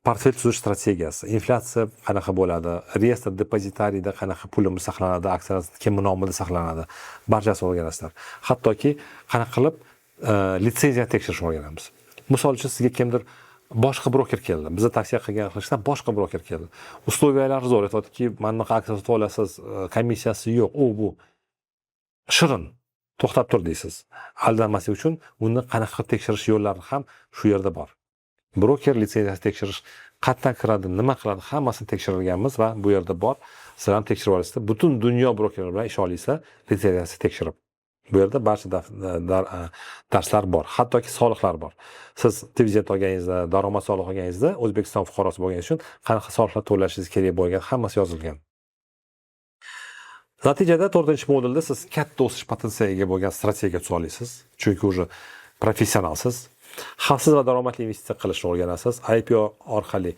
Portfel tuzish strategiyasi, inflyatsiya qanaqa bo'ladi, reyestr depozitariyda qanaqa pulimiz saqlanadi, aksiyalar kimni nomida saqlanadi, barchasini o'rganasizlar. Hattoki qanaqa qilib litsenziya tekshirishni o'rganamiz. Misol uchun, sizga kimdir, boshqa broker keldi. Biza tavsiya qilgan qilishdan boshqa broker keldi. Условия lari zo'r, aytyaptiki, mana bunaqa aksiya sotib olasiz, komissiyasi yo'q, u bu. Shirin, to'xtab tur deysiz. Aldanmaslik uchun uni qanaqa qilib tekshirish yo'llari ham shu yerda bor. Broker litsenziyasi tekshirish qayerdan kiradi, nima qiladi, hammasini tekshirilganmiz va bu yerda bor. Sizlar ham tekshirib olasizlar. Butun dunyo brokerlar bilan ish olinglar, litsenziyasi tekshirib. Bu yerda barcha darslar bor, hattoki soliqlar bor. Siz dividend olganingizda, daromad solig'i olganingizda, O'zbekiston fuqarosi bo'lganingiz uchun qanaqa soliqlar to'lashingiz kerak bo'lgan hammasi yozilgan. Natijada to'rtinchi modulda siz katta o'sish potensialiga ega bo'lgan strategiya tuza olasiz, chunki уже professionalsiz. Xavfsiz va daromadli investitsiya qilishni o'rganasiz, IPO orqali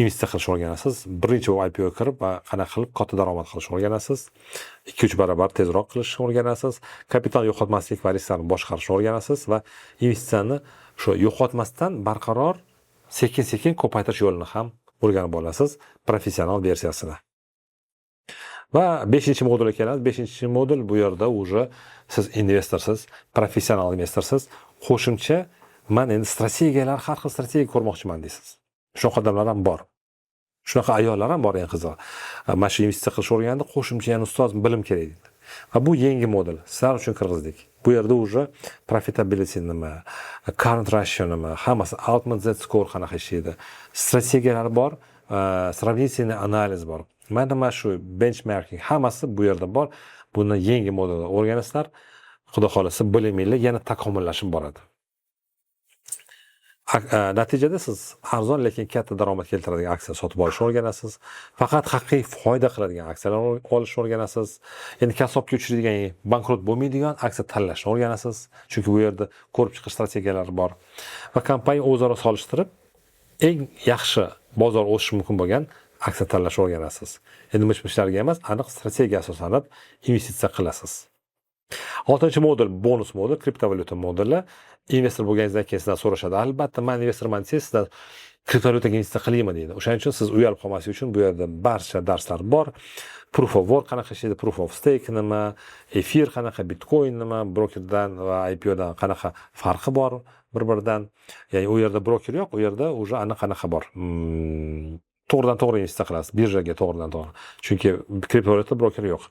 investitsiya qilishni o'rganasiz. Birinchi bo'lib IPO kirib va qanaqa qilib katta daromad qilishni o'rganasiz. 2-3 barobar tezroq qilishni o'rganasiz. Kapital yo'qotmaslik va risklarni boshqarishni o'rganasiz va investitsiyani shu yo'qotmasdan barqaror sekin-sekin ko'paytirish yo'lini ham o'rganib olasiz professional versiyasida. Va beshinchi modulga kelamiz. Beshinchi modul, bu yerda уже siz investorsiz, professional investorsiz. Qo'shimcha man endi strategiyalar, har xil strategiya ko'rmoqchiman deysiz. Shunaqa odamlar ham bor, shunaqa ayollar ham bor. Eng qizig'i, mana shu investitsiya qilishni o'rgandi, qo'shimcha yana ustoz, bilim kerak deydi. Va bu yangi modul sizlar uchun kirgizdik. Bu yerda уже profitability nima, current ratio nima, hammasi, Altman Z score qanaqa ishlaydi, strategiyalar bor, сравнительный analiz bor, mana shu benchmarking, hammasi bu yerda bor. Buni yangi modulda o'rganasizlar. Xudo xohlasa, biliminglar yana takomillashib boradi. Natijada siz arzon, lekin katta daromad keltiradigan aksiya sotib olishni o'rganasiz, faqat haqiqiy foyda qiladigan aksiyalar olishni o'rganasiz, endi kassobga uchraydigan, bankrot bo'lmaydigan aksiya tanlashni o'rganasiz, chunki bu yerda ko'rib chiqish strategiyalari bor va kompaniya o'zaro solishtirib, eng yaxshi bozor o'sishi mumkin bo'lgan aksiya tanlashni o'rganasiz. Endi mish mishlarga emas, aniq strategiya asoslanib investitsiya qilasiz. Oltinchi modul bonus modul, kriptovalyuta moduli. Investor bo'lganingizdan keyin sizdan so'rashadi albatta, man investorman desangiz, sizdan kriptovalyutaga investitsiya qilaymi deydi. O'shaning uchun siz uyalib qolmaslik uchun bu yerda barcha darslar bor: proof of work qanaqa ishlaydi, proof of stake nima, efir qanaqa, bitcoin nima, brokerdan va IPOdan qanaqa farqi bor bir biridan ya'ni u yerda broker yo'q, u yerda уже aniq qanaqa bor, to'g'ridan to'g'ri investitsiya qilasiz birjaga, to'g'ridan to'g'ri, chunki kriptovalyuta broker yo'q.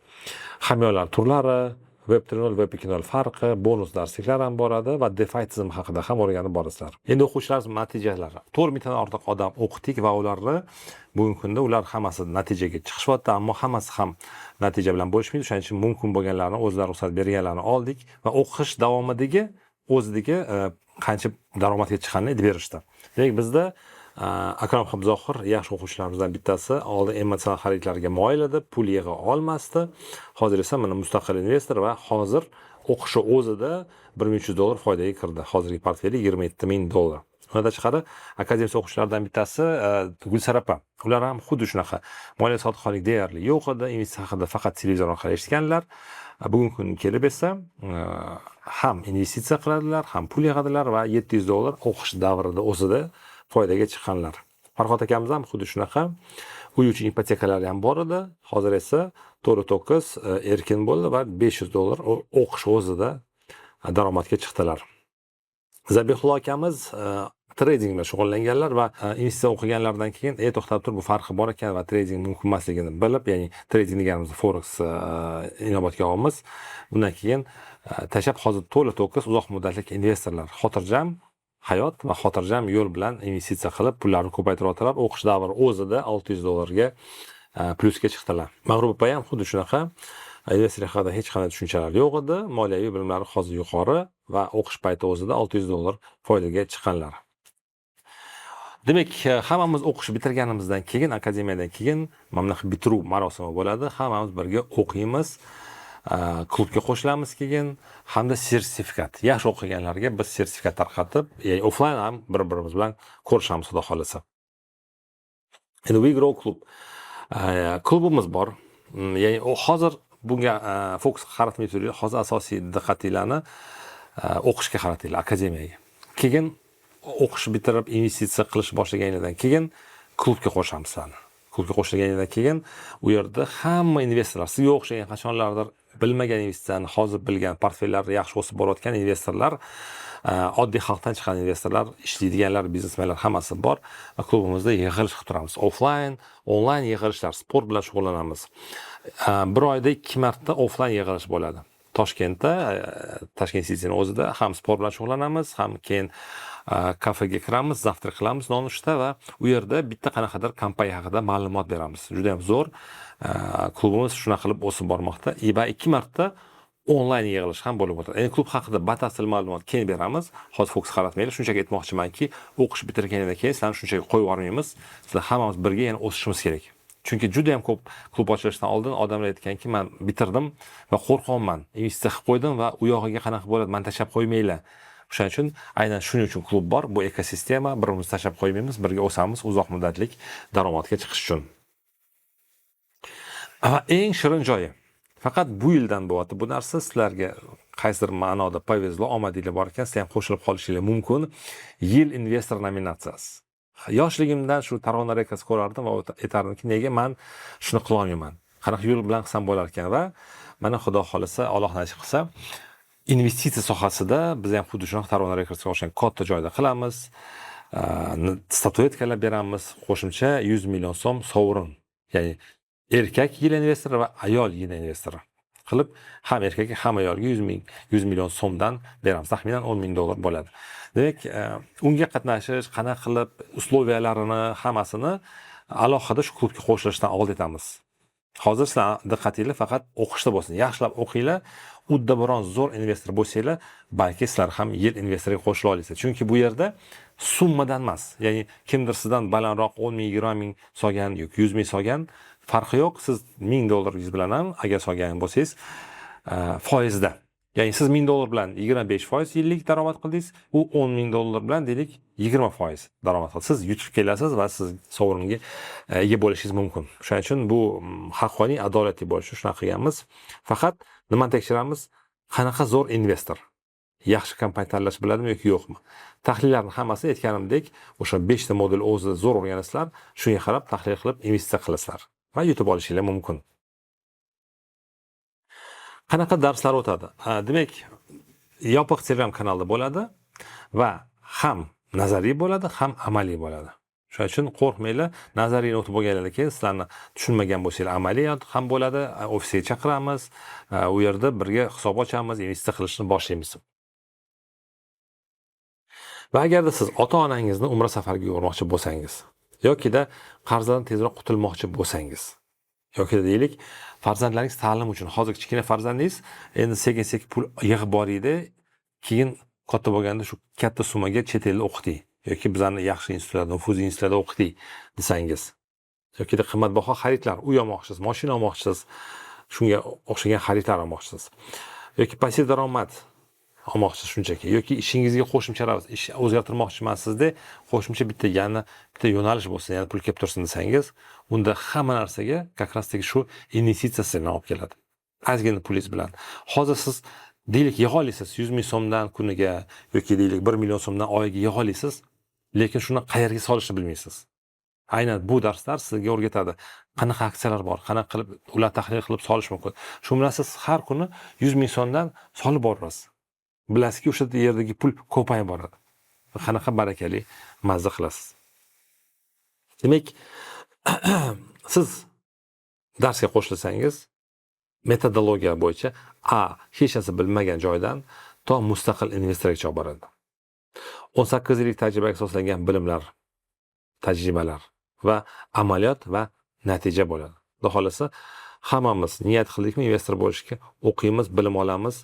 Hamyonlar turlari, Web 3.0, Web 2.0 farqi, bonus darsliklar ham boradi va DeFi tizimi haqida ham o'rganib borasizlar. Endi o'quvchilarimiz natijalari: 4000 tadan ortiq odam o'qitdik va ularni bugungi kunda ular hammasi natijaga chiqishyapti, ammo hammasi ham natija bilan bo'lishmaydi. O'shaning uchun mumkin bo'lganlarni, o'zlari ruxsat berganlarni oldik va o'qish davomidagi o'zidagi qancha daromadga chiqqanini aytib berishdi. Demak, bizda Akrom Zohir yaxshi o'quvchilarimizdan bittasi. Oldin emotsional xaridlarga moyil edi, pul yig'a olmasdi. Hozir esa mana mustaqil investor va hozir o'qishi o'zida 1300 dollar foydaga kirdi. Hozirgi portfeli 27 000 dollar. Undan tashqari, akademiya o'quvchilaridan bittasi Gulsara opa. Ular ham xuddi shunaqa, moliya savodxonlik deyarli yo'q edi, investitsiya haqida faqat televizor orqali eshitganlar. Bugungi kunga kelib esa ham investitsiya qiladilar, ham pul yig'adilar va 700 dollar o'qish davrida o'zida foydaga chiqqanlar. Farhod akamiz ham xuddi shunaqa, uy uchun ipotekalari ham bor edi, hozir esa to'la to'kis erkin bo'ldi va 500 dollar o'qish o'zida daromadga chiqdilar. Zabihullo akamiz trading bilan shug'ullanganlar va investitsiya o'qiganlaridan keyin to'xtab tur, bu farqi bor ekan va trading mumkin emasligini bilib, ya'ni trading deganimiz forex inobatga olamiz. Undan keyin tashlab, hozir to'la to'kis uzoq muddatli investorlar, xotirjam hayot va xotirjam yo'l bilan investitsiya qilib, pullarni ko'paytiryaptilar. O'qish davri o'zida 600 dollarga plyusga chiqdilar. Mag'rub opa ham xuddi shunaqa, investorlik haqida hech qanday tushunchalar yo'q edi, moliyaviy bilimlari hozir yuqori va o'qish payti o'zida 600 dollar foydaga chiqqanlar. Demak, hammamiz o'qish bitirganimizdan keyin, akademiyadan keyin mana bunaqa bitiruv marosimi bo'ladi. Hammamiz birga o'qiymiz, klubga qo'shilamiz keyin hamda sertifikat, yaxshi o'qiganlarga biz sertifikat tarqatib, ya'ni offline ham bir birimiz bilan ko'rishamiz, xudo xohlasa. Endi We Grow klub, klubimiz bor. Ya'ni hozir bunga fokus qaratmay turinglar. Hozir asosiy diqqatinglarni o'qishga qaratinglar, akademiyaga. Keyin o'qish bitirib, investitsiya qilish boshlaganinglardan keyin klubga qo'shamiz sizlarni. Klubga qo'shilganingdan keyin u yerda hamma investorlar, sizga o'xshagan, qachonlardir bilmagan investitsiyani hozir bilgan, portfellari yaxshi o'sib borayotgan investorlar, oddiy xalqdan chiqqan investorlar, ishlaydiganlar, biznesmenlar, hammasi bor va klubimizda yig'ilish qilib turamiz, offline, onlayn yig'ilishlar, sport bilan shug'ullanamiz. Bir oyda ikki marta offline yig'ilish bo'ladi Toshkentda, Tashkent Cityni o'zida. Ham sport bilan shug'ullanamiz, ham keyin kafega kiramiz, завтрак qilamiz, nonushta, va u yerda bitta qanaqadir kompaniya haqida ma'lumot beramiz. Juda yam zo'r. Klubimiz shunaqa qilib o'sib bormoqda va ikki marta onlayn yig'ilish ham bo'lib o'tadi. Endi klub haqida batafsil ma'lumot keyin beramiz, hozir fokus qaratmaylik. Shunchaki aytmoqchimanki, o'qish bitirgandan keyin sizlarni shunchaki qo'yib yubormaymiz, sizlar hammamiz birga yana o'sishimiz kerak, chunki juda yam ko'p klub ochilishidan oldin odamlar aytganki, man bitirdim va qo'rqyapman, investitsiya qilib qo'ydim va u yog'iga qanaqa bo'ladi, mani tashlab qo'ymanglar. O'shaning uchun, aynan shuning uchun klub bor, bu ekosistema, bir birimizni tashlab qo'ymaymiz, birga o'samiz uzoq muddatlik daromadga chiqish uchun. Va eng shirin joyi, faqat bu yildan bo'lyapti bu narsa. Sizlarga qaysidir ma'noda повезло, omadinglar bor ekan, sizlar ham qo'shilib qolishinglar mumkin. Yil investor nominatsiyasi. Yoshligimdan shu Targ'on Records ko'rardim va aytardimki, nega man shuni qilolmayman? Qanaqa yo'l bilan qilsam bo'lar ekan va mana Xudo xohlasa, Alloh nasib qilsa, investitsiya sohasida biz ham xuddi shunaqa Tarona Recordsga o'xshagan katta joyda qilamiz. Statuetkalar beramiz, qo'shimcha 100 million so'm sovrin. Ya'ni erkak yil investori va ayol yil investori qilib ham erkakka, ham ayolga 100 million so'mdan beramiz. Taxminan 10 ming dollar bo'ladi. Demak, unga qatnashish, qanaqa qilib, условия larini hammasini alohida shu klubga qo'shilishdan oldin aytamiz. Hozir sizlar diqqatinglar faqat o'qishda bo'lsin. Yaxshilab o'qinglar, uddaburon zo'r investor bo'lsanglar, balki sizlar ham yil investoriga qo'shila olasizlar. Chunki bu yerda summadan emas, ya'ni kimdir sizdan balandroq 10 ming, 20 ming solgan yoki 100 ming solgan, farqi yo'q. Siz 1000 dollaringiz bilan ham agar solgan bo'lsangiz, foizda. Ya'ni siz 1000 dollar bilan 25% yillik daromad qildingiz, u 10 ming dollar bilan deylik 20% daromad qildi. Siz yutib kelasiz va siz sovringa ega bo'lishingiz mumkin. Shuning uchun bu haqqoniy, adolatli bo'lishi uchun shunaqa qilganmiz. Faqat nimani tekshiramiz? Qanaqa zo'r investor? Yaxshi kompaniya tanlash biladimi yoki yo'qmi? Tahlillarni hammasi aytganimdek, o'sha 5 ta modul o'zi zo'r o'rganasizlar, shunga qarab tahlil qilib investitsiya qilasizlar va yutib olishinglar mumkin. Qanaqa darslar o'tadi? Demak, yopiq Telegram kanalda bo'ladi va ham nazariy bo'ladi, ham amaliy bo'ladi. Shuning uchun qo'rqmanglar, nazariyni o'tib bo'lganlardan keyin sizlarni tushunmagan bo'lsanglar, amaliyot ham bo'ladi, ofisga chaqiramiz, u yerda birga hisob ochamiz, investitsiya qilishni boshlaymiz. Va agarda siz ota-onangizni umra safariga yubormoqchi bo'lsangiz yokida qarzdan tezroq qutulmoqchi bo'lsangiz yokida deylik farzandlaringiz ta'lim uchun, hozir kichkina farzandingiz endi sekin-sekin pul yig'ib boriydi, keyin katta bo'lganda shu katta summaga chet elda o'qiting yoki bizani yaxshi institutlarda, nufuzli institutlarda o'qiting desangiz, yokida qimmatbaho xaridlar, uy olmoqchisiz, mashina olmoqchisiz, shunga o'xshagan xaridlar olmoqchisiz yoki passiv daromad olmoqchisiz shunchaki, yoki ishingizga qo'shimcha ravishda ish o'zgartirmoqchimansizda, qo'shimcha bitta yana bitta yo'nalish bo'lsin, yana pul kelib tursin desangiz, unda hamma narsaga как раз таки shu investitsiya sizlarni olib keladi. Ozgina pulingiz bilan. Hozir siz deylik yig'a olasiz 100 ming so'mdan kuniga yoki deylik 1 million so'mdan oyiga yig'a olasiz, lekin shuni qayerga solishni bilmaysiz. Aynan bu darslar sizga o'rgatadi. Qanaqa aksiyalar bor, qanaqa qilib ular tahlil qilib solish mumkin. Shu bilan siz har kuni 100 ming so'mdan solib borasiz. Bilasizki, o'sha yerdagi pul ko'payib boradi. Qanaqa barakali mazza qilasiz. Demak, siz darsga qo'shilsangiz, metodologiya bo'yicha hech narsa bilmagan joydan to mustaqil investorgacha olib boradi. 18 yillik tajribaga asoslangan bilimlar, tajribalar va amaliyot va natija bo'ladi. Xudo xohlasa, hammamiz niyat qildikmi investor bo'lishga, o'qiymiz, bilim olamiz,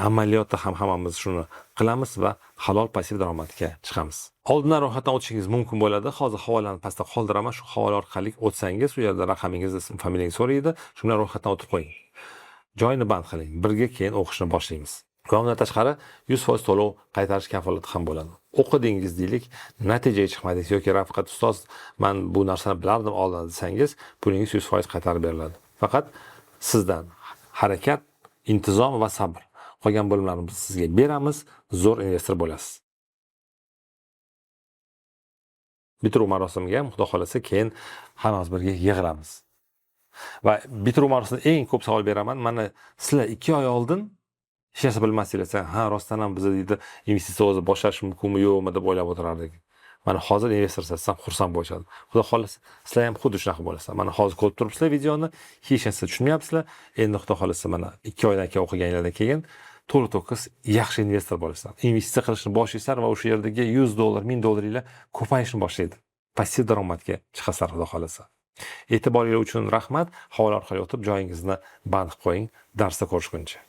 amaliyotda ham hammamiz shuni qilamiz va halol passiv daromadga chiqamiz. Oldindan ro'yxatdan o'tishingiz mumkin bo'ladi. Hozir havolani pastda qoldiraman. Shu havola orqali o'tsangiz, u yerda raqamingiz, ism, familiyangizni so'raydi. Shu bilan ro'yxatdan o'tib qo'ying. Joyini band qiling. Birga keyin o'qishni boshlaymiz. Va undan tashqari 100% to'lov qaytarish kafolati ham bo'ladi. O'qidingiz deylik, natijaga chiqmadingiz yoki "Rafqat ustoz, men bu narsani bilardim oldin" desangiz, pulingiz 100% qaytarib beriladi. Faqat sizdan harakat, intizom va sabr. Qolgan bo'limlarni biz sizga beramiz, zo'r investor bo'lasiz. Bitiruv marosimiga ham Xudo xohlasa keyin hammamiz birga yig'ilamiz. Va bitiruv marosimida eng ko'p savol beraman. Mana sizlar 2 oy oldin hech narsa bilmasdinglar. Sen, ha, rostdan ham biza deydi, investitsiya o'zi boshlash mumkinmi, yo'qmi deb o'ylab o'tirardik. Mana hozir investor desam xursand bo'lishadi. Xudo xohlasa sizlar ham xuddi shunaqa bo'lasizlar. Mana hozir ko'rib turibsizlar videoni, hech narsa tushunmayapsizlar. Endi Xudo xohlasa mana 2 oydan keyin o'qiganinglardan keyin to'la to'kis yaxshi investor bo'lasizlar. Investitsiya qilishni boshlaysizlar va o'sha yerdagi 100 dollar, 1000 dollaringlar ko'payishni boshlaydi. Passiv daromadga chiqasizlar Xudo xohlasa. E'tiboringiz uchun rahmat. Havola orqali o'tib joyingizni band qilib qo'ying. Darsda ko'rishguncha.